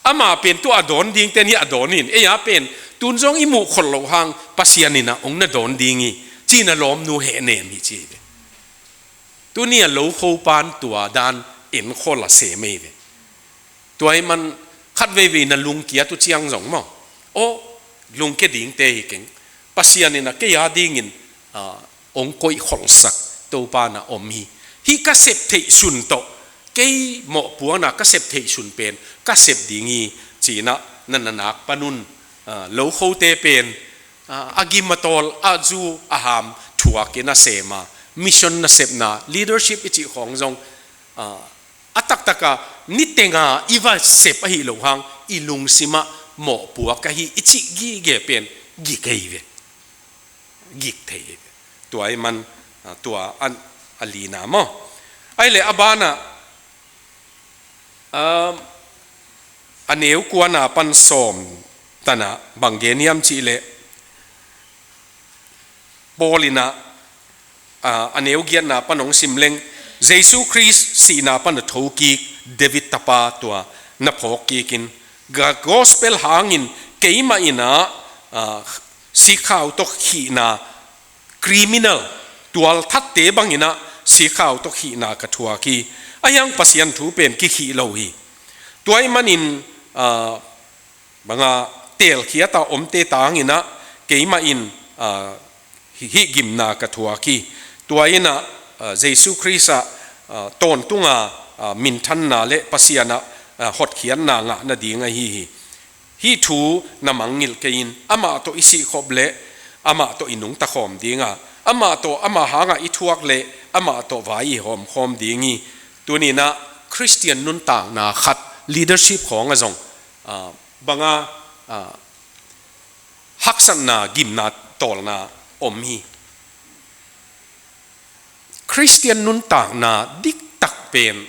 Amah pen tua a dawn ding ten hi a dawn in, ei a pen tun zong i muh khol loh hang Pasian in ah hong na dawn ding hi," ci-in a lawmnu hehnem hi ci ei ve. Tuni a lokho pan tua dan enkhol a sem ei ve. Tua ahih man khat veivei na lungkia uh ciang zong maw, aw, lungkia dingte hi keng. Pasian in ah kei a dingin, ah, hong koihkholhsak Topa in ah om hi. Hih ka sep theih sun tawh, kei mawhpuakna ka sep theih sun pen ka sep ding hi ci-in ah na, na nak pan un, ah, lokhote pen, ah, a gim a tawl, a zu a ham thuakin a sem a, mission nasepna, leadership i cih khawng zong, ah, a taktak a niteng a i va sep ahih loh hang i lungsim ah mawhpuak ahi i cih gige pen gik ei ve. Gik thei ei ve. Tua ahih man, ah, tua a, a lina maw. Ahileh a banah, ah, a neu kuana pan sawm tan ah bang gen hiam cihleh, Paul in ah, ah, a neu giatna pan hong sim leng, Jesu Khrist sihna pan a thokik David tapa tua na phawk kikin, ga-, gospel hangin keimah in ah, ah, sikhau tawh khihna, criminal, tualthatte bangin ah sikhau tawh khihna ka thuak hi. Ahi hang Pasian thu pen kikhih lo hi. Tua ahih manin, ah, banga teelkhiat a omte tangin ah keimah in, ah, hih, hih gimna ka thuak hi. Tua in ah, ah, Jesu Khrist ah, ah, tawntung a, ah, minthanna le Pasian ah, ah, hotkhiatna ngah nading ahi hi. Hih thu na mangngilh kei in, amah tawh i sihkhop leh amah tawh i nungta khawm ding a, amah tawh, ama hangah i thuak leh amah tawh vai i hawmkhawm ding hi. Tuni in ah Khristian nuntakna khat, leadership khawng ah zong, ah, banga, ah, haksatna, gimna, tawlna om hi. Khristian nuntakna diktak pen,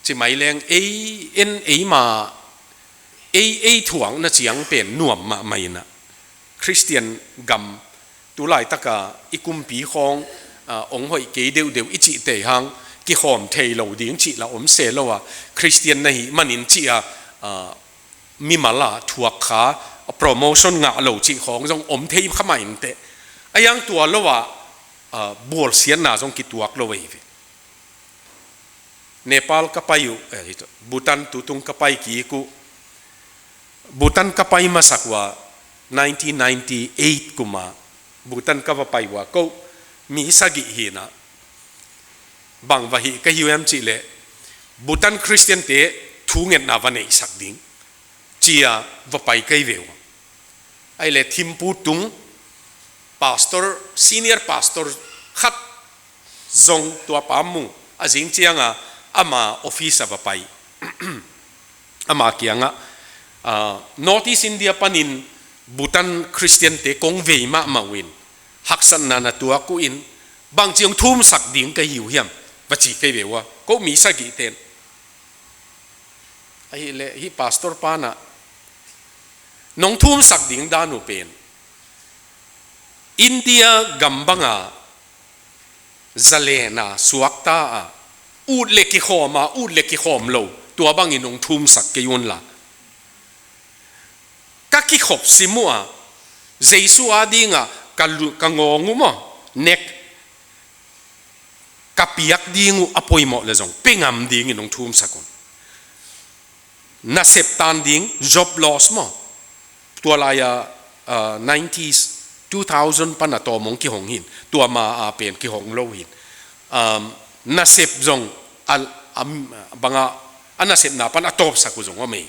ci mai leng, ei en, eima, ei, ei thuakna ciang pen nuam mahmah in ah, Khristian gam, tu laitaka i kumpi khawng, ah, hong hoih kei deuhdeuh i cihte hang kikhawm thei lo ding cih la om se lo a, Khristian na hih manin cih a, ah, mimal a thuak kha, promotion ngah lo cih khawng zong om thei kha mah inteh. Ahi hang tua lo a, ah, bawlsiatna zong kituak lo ahi ve. Nepal ka pai uh, eh, Bhutan tutung ka pai kik uh. Bhutan ka pai masak uh a, nineteen ninety-eight kum a Bhutan ka va pai uh a, ko mi sagih hi in ah, bang va hih ka hi uh hiam cihleh, Bhutan Khristiante thungetna va neihsak ding ci-a va pai ka hi ve uh a. Ahileh Thimphu tung pastor, senior pastor khat zong tua pa mu a, zing cianga ama office ah va pai. Ama kiangah, ah, North East India panin Bhutan Khristiante kong vei mahmah uh in, haksatna na tuak uh in, bangci hong thumsak ding ka hi uh hiam, va ci ka hi ve uh a, ko mi sagih ten. Ahileh hih pastor pa in ah, nong thumsak ding dan uh pen, India gam banga zalen a suakta a, ut le kikhawm a, ut le kikhawm lo, tua bangin hong thumsak kei un la. Ka kikhop sim uh a, Jesu a dinga ka lu-, ka ngawng uh maw, nek, ka piak ding uh a poimawh le zong, pia ngam dingin hong thumsak un. nasep tan ding, job loss maw. Tua lai-a, ah, nineties, two thousand pan a tawm hong kihong hi in, tua ma a pen kihong lo hi in. Um, nasep zong a, a, bang a, a nasepna pan a tawpsak uh zong om ei.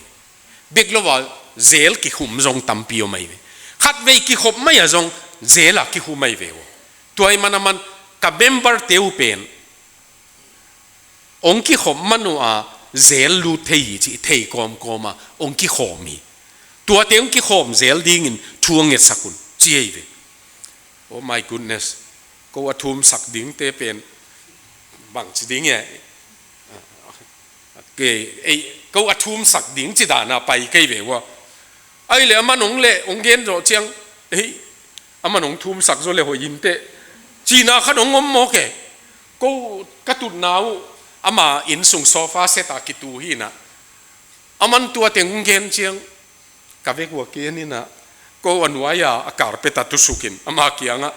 Bek lo a jail kikhum zong tampi om ei ve. Khatvei kikhop mai a zong jail a kikhum ei ve uh. Tua ahih man a man ka member te uh pen hong kikhop man uh a jail lut thei hi cih thei kawmkawm a hong kikhawm hi. Tuate hong kikhawm zel dingin thu hong ngetsak un ci ei ve. Oh my goodness. Ko a thumsak dingte pen bang ci ding e. Kei, ei, ko a thumsak ding ci dan a pai kei ve ua. Ahih leh a man hong leh hong gen zawh ciang, ei, a man hong thumsak zaw leh hoih inteh, cihna khat hong om mawk e. Ko ka tutna uh ama inn sung sofa set a kitu hi in ah, a man tua teng hong gen ciang, ka vek ua ken in ah, ko a nuai-a a carpet a tusuk in ama kiangah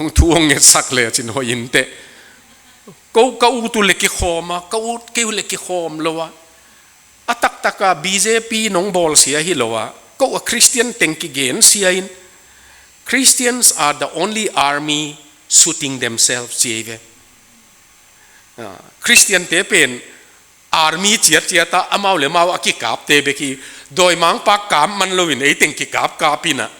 hong thu hong ngetsak lecin hoih inteh. Ko ka ut uh leh kikhawm a, ka ut kei uh leh kikhawm lo a, a taktak a B J P nong bawlsia hi lo a, ko a Christian teng kigensia in, "Christians are the only army shooting themselves," ci ei ve. Ah, Christian te pen army ciatciat a amau le mau a kikapte bek hi. Dawimangpa kap man loin ei teng kikapkap in ah,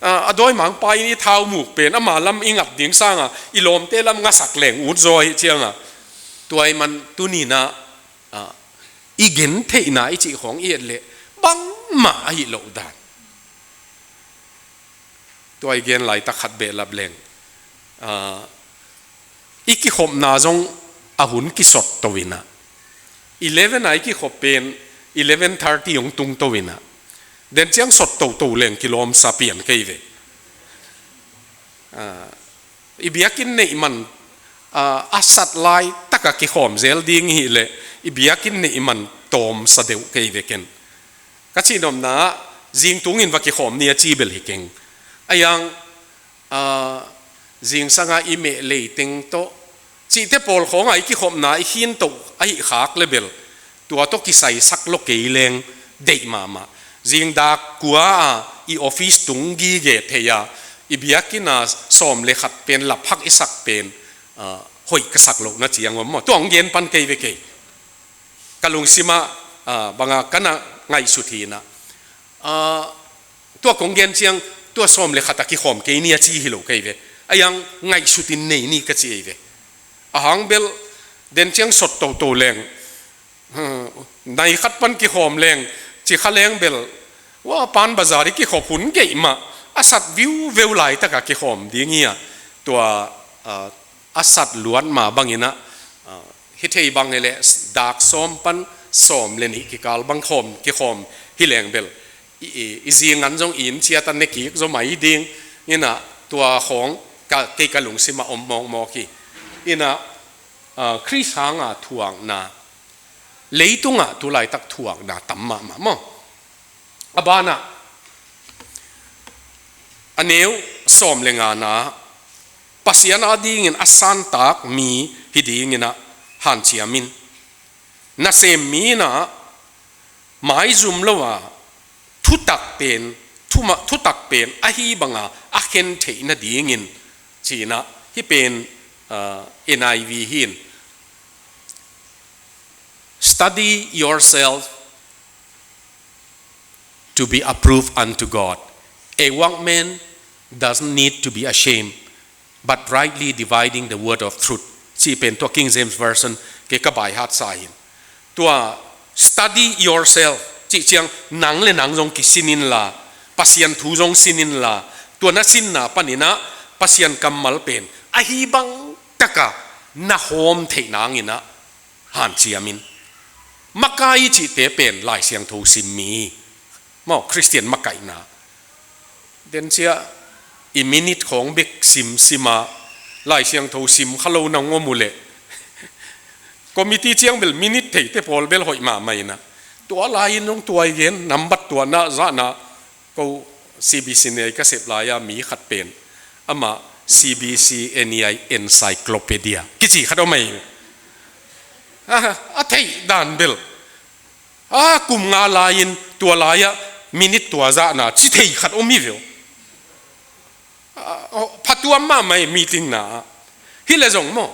ah, a dawimangpa in i thau muk pen ama lam i ngat ding sanga i lawmte lam ngasak leng ut zaw ahih cianga, tua ahih man tuni in ah, ah, i gentheihna i cih khawng i et leh bangmah ahi loh dan. Tua i gen laitak khat behlap leng, ah, i kikhopna zong a hun kisot to in ah, eleven a i kikhop pen eleven thirty hong tung to in ah, den ciang sot toto leng kilawmsa pian kei ve. Ah, i biakinn neih man, ah, a sat laitaka kikhawm zel ding i hih leh i biakinn neih man tawmsa deuh kei ve ken. Ka cihnopna ah zing tungin va kikhawm ni a ci bel hi keng. A yang, ah, zingsanga i meh leiteng tawh cihte pawl khawnga i kikhopna i khin toh ahi khak le bel, tua tawh kisaisak lo kei leng deih mahmah. Zingdak kua a i office tung gige thei a, i biakinn a sawm le khat pen laphak i sak pen, ah, hoih ka sak lohna ciang om maw? Tua hong gen pan kei ve kei. Ka lungsimah, ah, banga ka na ngaihsut hi in ah, ah, tua kong gen ciang, tua sawm le khat a kikhawm kei ni a ci hi lo kei ve. A yang ngaihsutin nei ni ka ci ei ve. A hang bel, den ciang sot toto leng, hmm, nai khat pan kikhawm leng, ci kha leng bel, wa, Pan Bazar i kikhop hun geih mah a sat viuveu laitaka kikhawm ding hi a, tua, ah, a sat luat ma bangin ah, ah, hi thei bang hi leh dak sawm pan sawm le nih kikal bang khawm, kikhawm hi leng bel, i, i, i zingan zong i inn ciat a ne kik zaw mai ding in ah, tua khawng ka, kei ka lungsimah om mawkmawk hi. In ah, ah, Khrist hanga thuakna, leitungah tu laitak thuakna tam mahmah maw? A banah, a neu sawm le ngana, Pasian adingin a santak mi hi dingin ah hanciam in. Nasem mi in ah maizum lo a, thutak pen, thuma-, thutak pen ahi banga a khen theih nadingin, ci in ah, hih pen, ah, N I V hi in. Study yourself to be approved unto God, a workman doesn't need to be ashamed, but rightly dividing the word of truth. Cih pen tua King James Version kei ka baihatsa hi in. Tua, "Study yourself," cih ciang nang le nang zong kisin inla, Pasian thu zong sin inla, tua na sinna panin ah Pasian kammal pen ahi bang taka na hawm theih nangin ah hanciam in. Makai cihte pen Lai Siangtho sim mi maw, Khristian makaihna. Den ciah i minute khawng bek simsim a, Lai Siangtho sim kha lo na ngom uh leh, committee ciang bel minute theite pawl bel hoih mahmah in ah, tua lai-in hong tuai gen, nambat tuahna zahna, ko C B C N I ka sep lai-a mi khat pen, amah C B C N I Encyclopedia kici khat om ahi. A, a theih dan bel A kum nga lai-in tua lai-ah minit tua zahna ci thei khat om hi ve aw. A, aw, phatuam mahmah hi meeting na. Hi leh zong maw,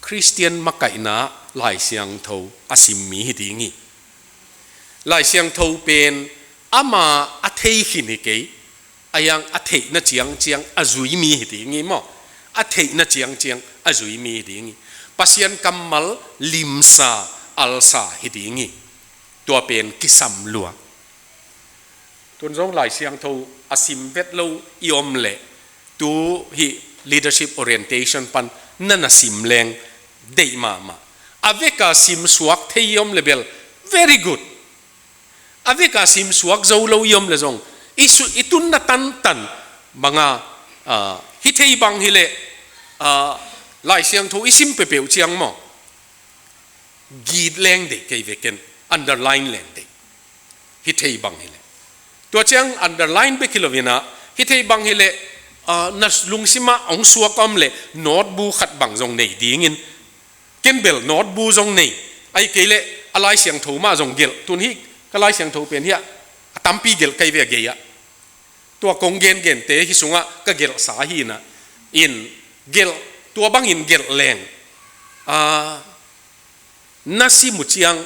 Khristian makaihna Lai Siangtho a sim mi hi ding hi. Lai Siangtho pen ama a thei khin hi kei. A hiang a theihna ciangciang a zui mi hi ding hi maw. A theihna ciangciang a zui mi hi ding hi. Pasian kammal limsa, alsa hi ding hi. Tua pen kisam lua. Tun zong Lai Siangtho a sim vet lo i om leh, tu hih leadership orientation pan na na sim leng deih mahmah. A veka sim suak thei i om leh bel, very good. A veka sim suak zo lo i om leh zong, i su-, i tunna tantan banga, ah, hi thei bang hi leh, ah, Lai Siangtho i sim peuhpeuh ciang maw, git leng deih kei ve ken, underline leng deih. Hi thei bang hi leh. Tua ciang underline bek hi lo-in ah, hi thei bang hi leh, ah, na lungsimah hong suak a om leh, note bu khat bang zong nei dingin, ken bel note bu zong nei, ahih kei leh a Lai Siangtho mah zong gelh, tun hih ka Lai Siangtho pen hiah a tampi gelh kei ve a gei-ah. Tua kong gengente hih sungah ka gelhsa hi-in ah, in gelh, tua bangin gelh leng, ah, na sim uh ciang,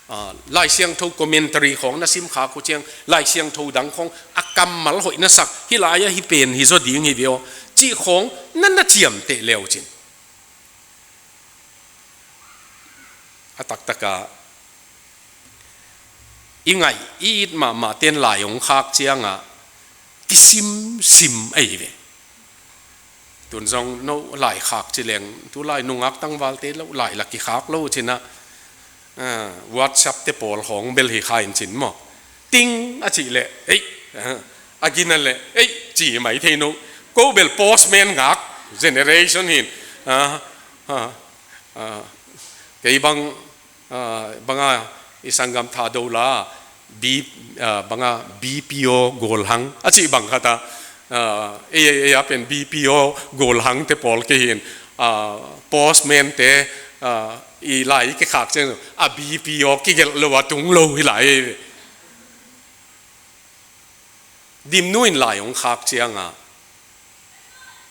ah, Lai Siangtho commentary khawng na sim khak uh ciang, Lai Siangtho dang khawng a kammal hoih na sak, hih lai-ah hih pen hi zaw ding hi ve aw, cih khawng na na ciamteh le uh cin. A taktakah i ngaih, i it mahmah ten lai hong khak ciangah kisimsim ahi ve. Tun zong no lai khak ci leng, tu lai nungak tangvalte lo lai la kikhak lo cin ah, ah, WhatsApp te pawl khawng bel hi kha in cin maw. Ting a cih leh, ei, ah, a gina leh, ei, ci mai thei no. Ko bel postman ngak generation hi-in, ah, ah, ah, kei bang, ah, banga i sanggam Thado la, B, ah, banga B P O golhang, a cih bang khat ah, ah, ei, ei, ei, a pen B P O golhang te pawl kei hi-in, ah, postman te, ah, i lai i kikhak ciang, a B P O kigelh lo a tung lo hi lai. Dimnu in lai hong khak ciangah,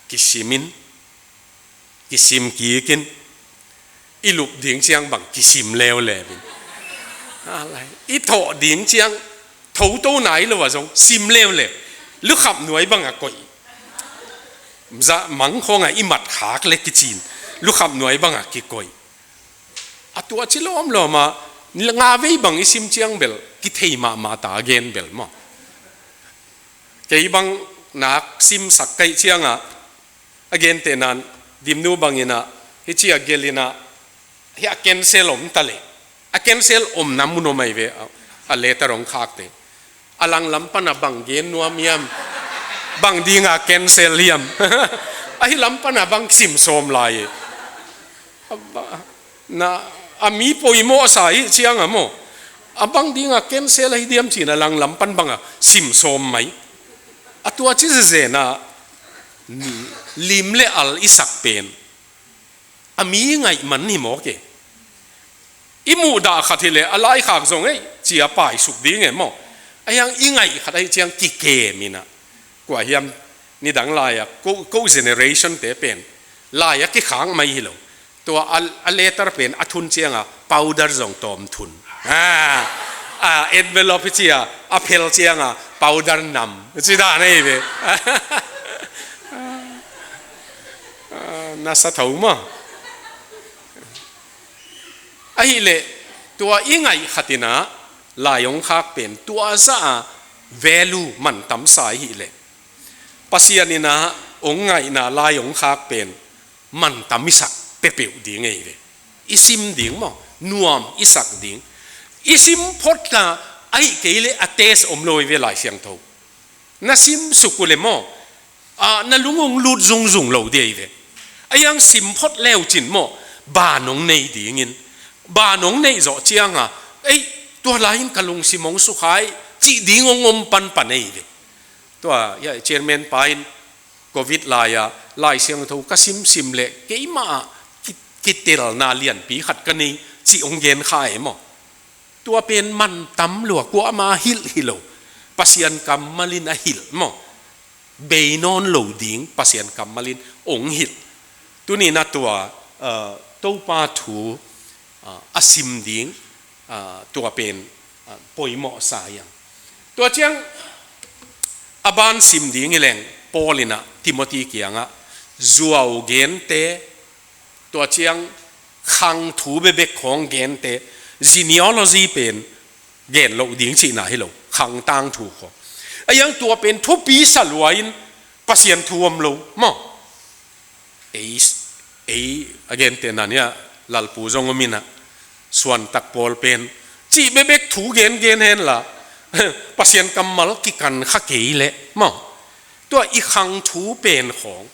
kisimin, kisim kikin, i lup ding ciang bang kisim leuleu in. A lai, i thawh ding ciang, thoto nai lo a zong, sim leuleu. Lukhap nuai bangah koih. Zah mang khawngah i mat khak le kicin. Lukhap nuai bangah kikoih. A tua ci lawmlawm a, nga vei bang i sim ciang bel, kithei mahmah ta a gen bel maw. Kei bang nak simsak kaih ciangah, a gentehna in, Dimnu bangin ah, hih ci a gelh in ah, hih a cancel om ta leh. A cancel omna mun om ahi ve, a, a letter hong khakte. A langlam pan a bang gen nuam hiam? Bang dinga cancel hiam? Ahi lam pan a bang sim sawm lai. A ba-, na, a mi poimawh sa i ciang a maw. A bang dinga cancel ahi diam cin a langlam pan banga sim sawm mai. A tua ci zezen a lim le al i sak pen. A mi ngaih man hi mawk e. I muhdah khat hileh a laikhak zong ei, ci a paisuk ding e maw. A hiang i ngaih khat ahi ciang kikem in ah. Kua hiam nidang lai-a, ko, ko generation te pen. Lai-a kikhak mai hi lo. Tua a, a letter pen a thun cianga powder zong tawm thun. A, a envelope hi cia, a phel cianga powder nam. Ci dan ahi ve. A, na sa tho maw. Ahileh, tua i ngaih khat in ah, lai hong khak pen, tua zah a value mantam sa ahileh. Pasian in ah, hong ngaihna lai hong khak pen, mantam i sak peuhpeuh ding ahi ve. I sim ding maw, nuam i sak ding. I sim phot ta, ahih kei leh a test om lo ahi ve Lai Siangtho. Na sim suk uh leh maw, a, na lung hong lut zungzung lo ding ahi ve. A hiang sim phot le uh cin maw, ban hong nei dingin. Ban hong neih zawh cianga, ei, tua lai-in ka lungsim hong sukha hi, cih ding hong om panpan ahi ve. Tua, ya, chairman pa in, Covid lai-a, Lai Siangtho ka simsim leh, keimah ah ki-, kitelna lianpi khat ka nei, cih hong gen kha e maw. Tua pen mantam lua, kuamah a hilh hi lo. Pasian kammal in a hilh maw. Bei nawn lo ding Pasian kammal in ong hilh. Tuni-in ah tua, ah, Topa thu, ah, a sim ding, ah, tua pen, ah, poimawh sa hiang. Tua ciang a ban sim ding hi leng, Paul in ah Timothy kiangah zuau gente, tua ciang khang thu bekbek khawng gente, genealogy pen gen loh ding cihna hi lo, khang tangthu khawng. A hiang tua pen thupi sa lua in Pasian thu om lo maw. Ei, ei a gente na nia, Lalpu zong om in ah, Suantak Paul pen cih bekbek thu gengen hen la, Pasian kammal kikan kha kei leh maw. Tua i khang thu pen khawng,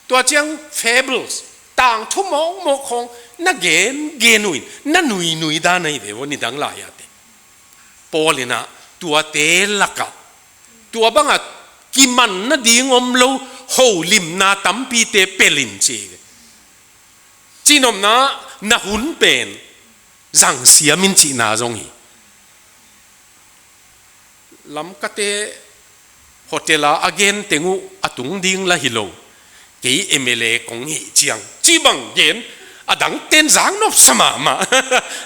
tua ciang fables, tangthu mawkmawk khawng na gengen uh in, na nuinui dan ahi ve ua, nidang lai-ate. Paul in ah tuate lakah, tua bangah kiman nading om lo holimna tampite pelin ci hi ve. Cihnopna, na hun pen zangsiam in cihna zong hi. Lamkate hotel-a a gen teng uh a tung ding la hi lo. Kei M L A kong hih ciang, cih bang gen, a dangten zaknop sa mahmah.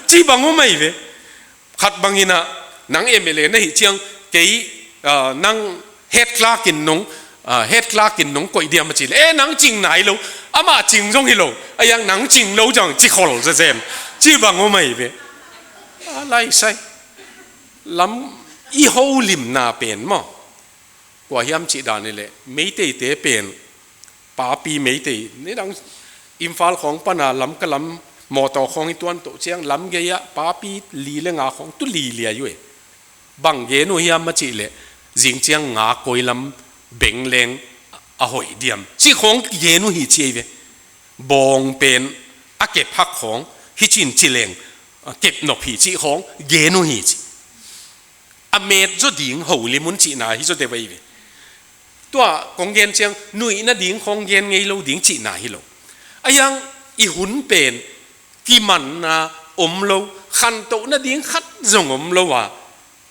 Cih bang om ahi ve. Khat bangin ah, nang M L A na hih ciang, kei, ah, nang head clerk in nong, ah, head clerk in nong koih diam a cih leh, eh, nang cing nai lo, amah cing zong hi lo, a hiang nang cing lo ciang, ci khol zezen, cih bang om ahi ve. A lai sai. Lam i holimna pen maw. Kua hiam cih dan hi leh, Meiteite pen, papi Meitei, nidang Imphal khawng pana Lamka lam mawtaw khawng i tuan toh ciang, lam gei-ah papi li le nga khawng tu li liai uh e. Bang gen uh hiam a cih leh, zing ciang nga koi lam beng leng a hoih diam, cih khawng gen uh hi ci ahi ve. Bawng pen a kep hak khawng, hi cin ci leng, a kep nop hi cih khawng gen uh hi ci. A met zaw ding holim un cihna hi zaw deuh ahi ve. Tua kong gen ciang, nuih nading khawng gen ngei lo ding cihna hi lo. A hiang i hun pen kimanna om lo, khantoh nading khat zong om lo a,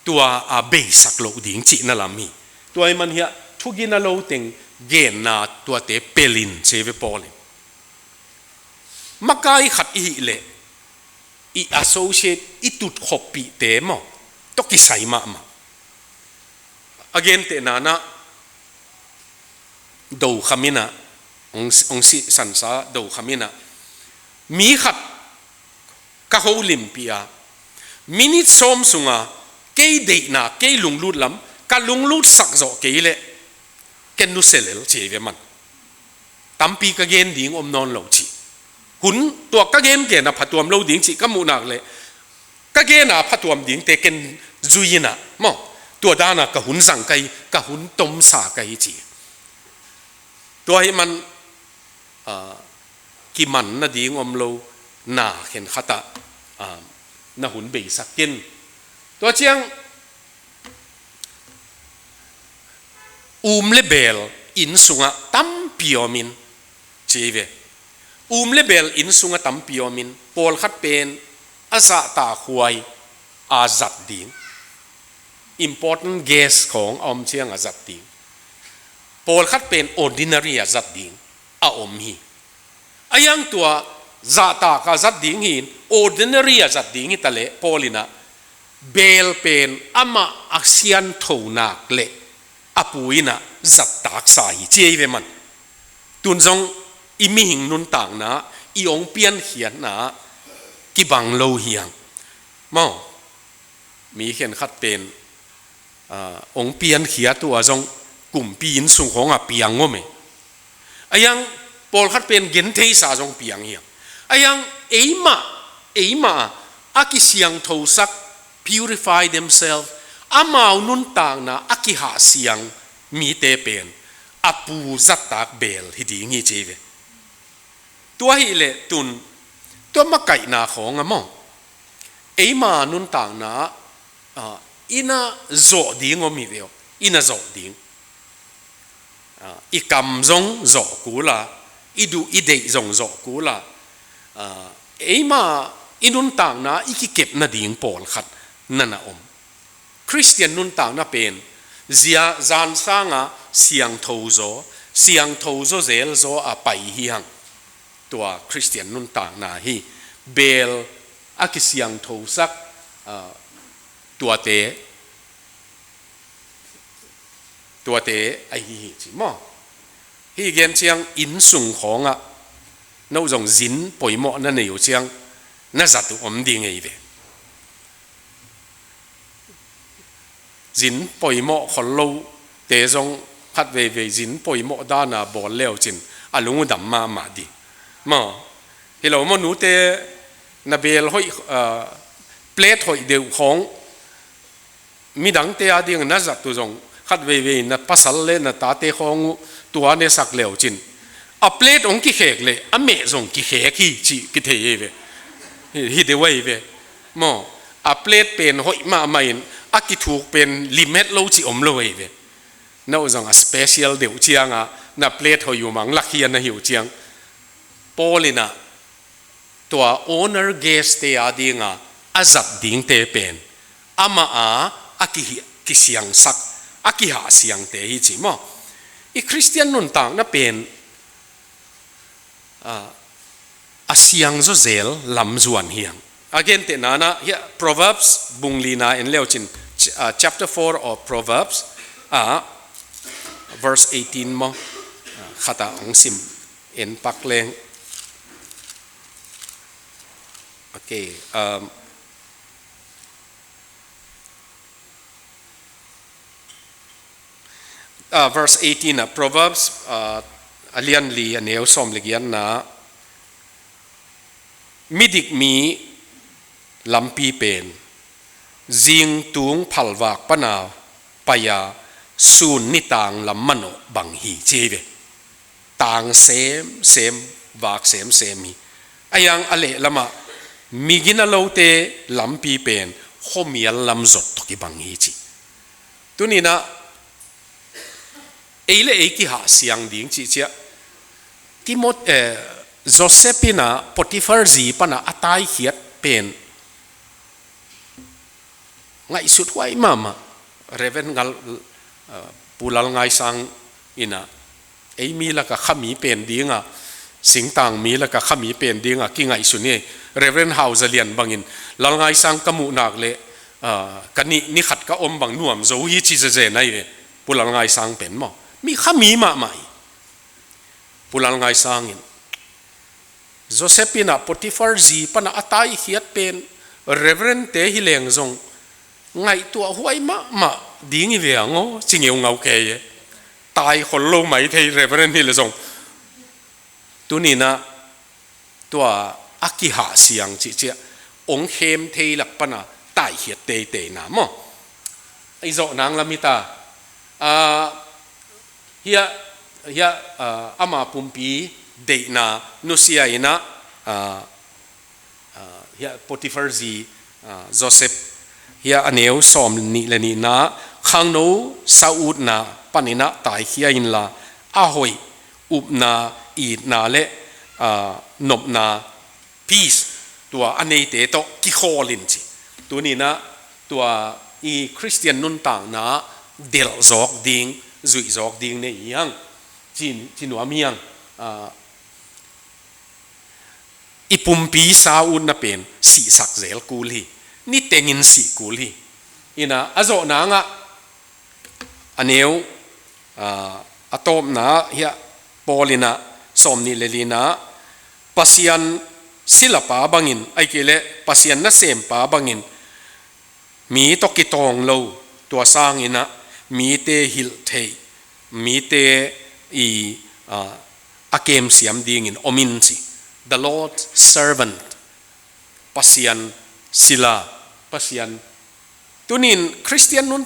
tua a beisak loh ding cihna lam hi. Tua ahih man hiah thugina lo teng genna tuate pelin ci hi ve Paul in. Makai khat i hih leh, i associate, i tutkhopihte maw, tawh kisai mahmah. A gentehna-ah, Do Kham in ah, hong, hong sihsansa Do Kham in ah, mi khat ka holimpih a, minute sawm sunga kei deihna, kei lunglut lam ka lunglutsak zawh kei leh, ken nusia lel ci hi ve man. Tampi ka gen ding om nawn lo ci. Hun tua ka gen gen a phatuam lo ding cih ka muh nak leh, ka gen a phatuam dingte ken zui in ah maw, tua dan a ka hun zang ka hi, ka hun tomsa ka hi ci. Tua ahih man, ah, kiman nading om lo na khenkhat ah, ah, na hun beisak ken. Tua ciang, um le beel inn sungah tampi om in ci hi ve. Um le beel inn sungah tampi om in, pawlkhat pen a zahtakhuai a zat ding, important guest khawng a om ciang a zat ding. Pawlkhat pen ordinary a zat ding a om hi. A hiang tua zahtak a zat ding hi in, ordinary a zat ding hi ta leh, Paul in ah, beel pen amah a siantho nak leh a pu in ah zattaksa hi ci hi ve man. Tun zong i mihing nuntakna, i hong piankhiatna kibang lo hiang maw. Mi khenkhat pen, ah, hong piankhiat uh a zong kumpi inn sung khawng a piang om e. A hiang pawlkhat pen gentheisa zong piang hiang. A hiang eimah, eimah a kisiangthosak, purify themselves, amau nuntakna a kihahsiang mite pen a pu zattak beel hi ding hi ci hi ve. Tua hi leh tun, tua makaihna khawng a maw, eima nuntakna, ah, i na zawh ding om hi ve aw, i na zawh ding. Ah, i kam zong zawh kul a, i duh i deih zong zawh kul a, ah, eima i nuntakna i kikep nading pawlkhat na na om. Khristian nuntakna pen zia zan sanga siangtho zaw, siangtho zaw zel zaw a pai hi hang. Tua Khristian nuntakna hi. Bel a kisiangthosak, ah, tuate, tuate ahi hi ci maw. Hi gen ciang inn sung khawngah no zong zin poimawh na nei uh ciang na zat uh om ding ei ve. Zin poimawh khol lo te zong khat veivei zin poimawh dana bawl leu cin a lung uh dam mahmah ding maw. Hi lo maw, nute na bel hoih, ah, plate hoih deuh khawng midangte a ding na zat uh zong khat veivei na pasal le na tate khawng uh tua ne sak leu cin a plate hong kikhek le a meh zong kikhek hi ci kithei ei ve. Hi, hi deuh ei ve maw. A plate pen hoih mahmah in a kithuk pen lim het lo ci om lo ei ve. No zong a special deuh cianga na plate hoih uh mang lak hi a na hi uh ciang. Paul in ah tua honor guest te a dinga a zat dingte pen amah a, a kihi-, kisiangsak, a kihahsiangte hi ci maw. I Khristian nuntakna pen, ah, a siangzaw zel lam zuan hi hang. A gentehna ah hiah Proverbs bung lina en leu cin, ch-, ah, chapter four of Proverbs, ah, verse eighteen maw, ah, khat ah hong sim en pak leng. Okay, um, ah, verse eighteen ah, Proverbs, ah, a lian li a neu sawm le giatna, midik mi lampi pen zingtung phalvak pana pai-a sun nitang lam manawh bang hi ci ei ve. Tang semsem, vak semsem hi. A hiang a lehlamah migina lote lampi pen khuamial lam zot tawh kibang hi ci. Tuninah ei le ei kihahsiang ding cihciah Timot-, eh, Joseph inah Potiphar zi panah a taikhiat pen ngaihsut huai mahmah. Reverend Ngal, uh, Pu Lal Ngai Sang inah ei mi laka khami pen dinga, singtang mi laka khami pen dinga kingaihsun hi. Reverend Hau Za Lian bangin Lal Ngai Sang ka muh nak le, uh, ka ni, ni khat ka om bang nuam zo hi ci zezen ahi ve. Pu Lal Ngai Sang pen maw, mi khami mahmah hi. Pu Lal Ngai Sang in Joseph inah Potiphar zi panah a taikhiat pen Reverend te hi leng zong ngaihtuah huai mahmah ding hi ve ang aw, ci ngeungau kei e. Taikhol lo mai thei Reverend hi le zong. Tuninah tua a kihahsiang cihciah ong khem thei lak pana taikhiat teiteina maw. I zawh nang lam hi ta. Ah, hiah, hiah, ah, ama pumpi deihna nusia inah, ah, ah, hiah Potiphar zi, ah, Joseph, hiah a neu sawm nih le nihna, khangno sa utna paninah taikhia inla, a hoih upna, itna le, ah, nopna, peace, tua a neite tawh kikhawl in ci. Tuninah tua i Khristian nuntakna delh zawk ding, zuih zawk ding nei hi hang. Ci, ci nuam hi hang. Ah, i pumpi sa utna pen sihsak zel kul hi. Nitengin sih kul hi. Inah a zawh nangah a neu, ah, a tawpna hiah Paul inah sawm nih le lina, Pasian silapa bangin, ahih kei leh Pasian nasempa bangin, mi tawh kitawng lo, tua sanginah mite hilh theih, mite i, ah, a kemsiam dingin om in ci. The Lord's servant, Pasian sila, Pasian. Tunin Khristian nun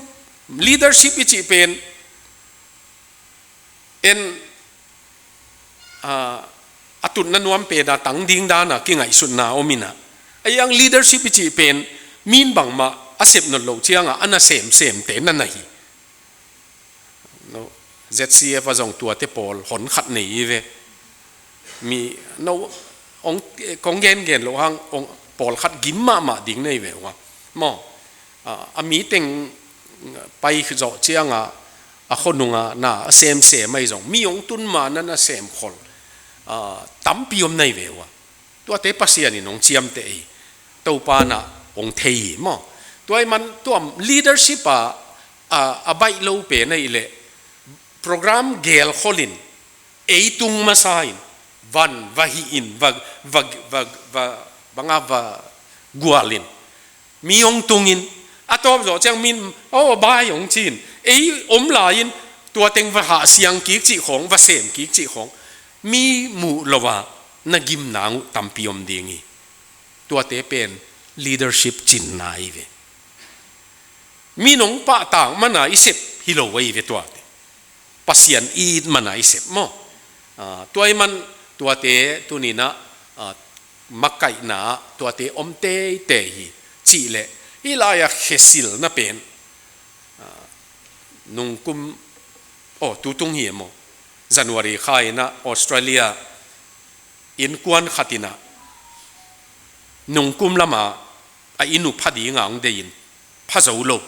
leadership i cih pen en, ah, a tutna nuam pena tang ding dana kingaihsutna om inah. A hiang leadership i cih pen min bangmah a sep nawn loh cianga a na semsemte na na hi. No, Z C F a zong tuate pawl hon khat nei hi ve. Mi, no, ong, kong gengen loh hang, ong, pawl khat gim mahmah ding nei ve ua. Maw, A, a mi teng pai zawh cianga a khonunga na a semsem ahi zong, mi hong tun ma na na semkhol, a, tampi om nai ve uh a. Tuate Pasian in hong ciamteh hi, Topa na hong thei hi maw. Tua ahih man tua leadership a, a, a baih lo pen ahih leh program gelkholin ei tung masa in, van va hih in, va, va, va, va, banga va gual in, mi hong tungin, a tawp zawh ciang min, aw, bai hong ci in, ei om lai-in tua teng va hahsiang kik cih khawng, va sem kik cih khawng, mi muh lo a na gimna uh tampi om ding hi. Tuate pen leadership cinna ahi ve. Mi nong pahtak mana i sep hi lo ahi ve tuate. Pasian i it mana i sep maw. A, tua ahih man tuate tuninah, a, makaihna tuate om teitei hi. Cih leh hih lai-a khesilna pen, a, nungkum, aw, tutung hi e maw, January kha inah Australia innkuan khat inah nungkum lama a inn uh pha dinga hong dei in pha zo lo.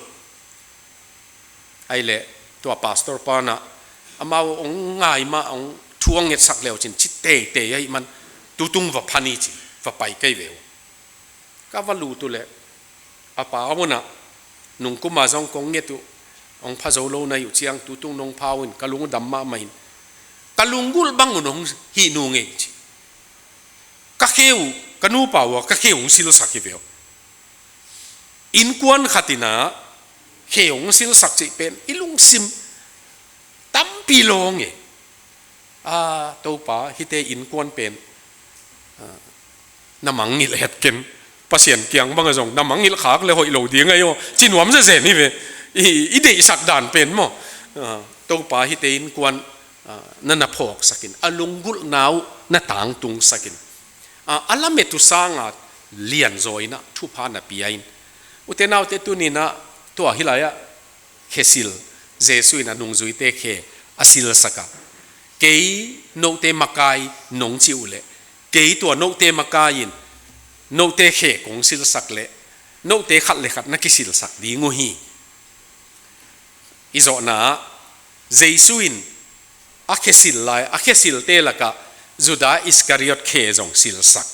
Ahih leh tua pastor pa nah amau hong ngai mah, hong thu hong ngetsak leu cin ci teitei ahih man tutung va pha ni ci, va pai kei ve uh. Ka va lut uh leh a pa unah nungkuma zong kong nget uh, hong pha zo lo na hi uh ciang tutung nong pha uh in ka lung uh dam mahmah in, ka lunggulh bang un hong hih nung ei ci. Ka khe uh, ka nupa uh a ka khe hong silsak hi ve uh. Innkuan khat inah khe hong silsak cih pen i lungsim tampi lawng e. A, Topa, hihte innkuan pen, a, na mangngilh het ken. Pasian kiang banga zong na mangngilh khak le hoih lo ding ahi aw, ci nuam zezen hi ve. I, i deihsak dan pen maw. A, Topa, hihte innkuan, a, na na phawksakin, a lunggulhna uh na tangtungsakin. A, a lamet uh sanga lianzaw inah thupha na pia in. Ute naute tuninah tua hih lai-ah khesil, Jesu in a nungzuite khe a silsak a, kei note makai nong cih uh leh, kei tua note makai in note khe kong silsak leh, note khat le khat na kisilsak ding uh hi. I zawhna-ah Jesu in a khesil lai, a khesilte lakah Judah Iskariot khe zong silsak.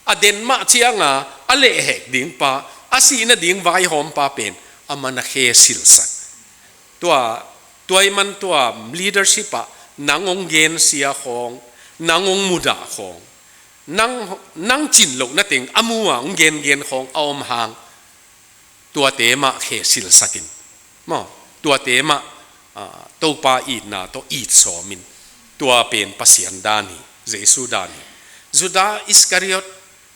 A den mah cianga a lehhek ding pa, a sih nading vaihawm pa pen amah na khe silsak. Tua, tua ahih man tua leadership ah nang hong gensia khawng, nang hong mudah khawng, nang, nang cin loh na teng a mu-a hong gengen khawng a om hang, tuate mah khe silsakin. Maw, tuate mah, a, Topa itna tawh it sawmin. Tua pen Pasian dan hi, Jesu dan hi. Judah Iskariot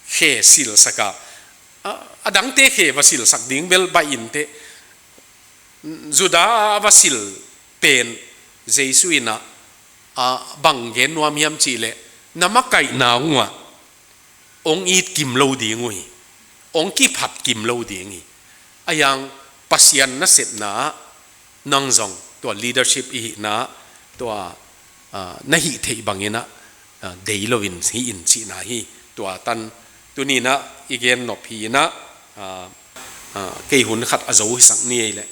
khe silsak a, a, a dangte khe va silsak ding bel baih inteh. Judah a va sil pen Jesu inah, a, bang gen nuam hiam cih leh, na makaihna uh ah hong it kim lo ding uh hi, hong kiphat kim lo ding hi. A hiang Pasian nasepna-ah nang zong tua leadership i hihna-ah tua, a, na hih theih banginah, a, dei loin hih in cihna hi. Tua tan tuninah i gen nop hi inah, a, a, kei hun khat a zo hisak ni ei leh.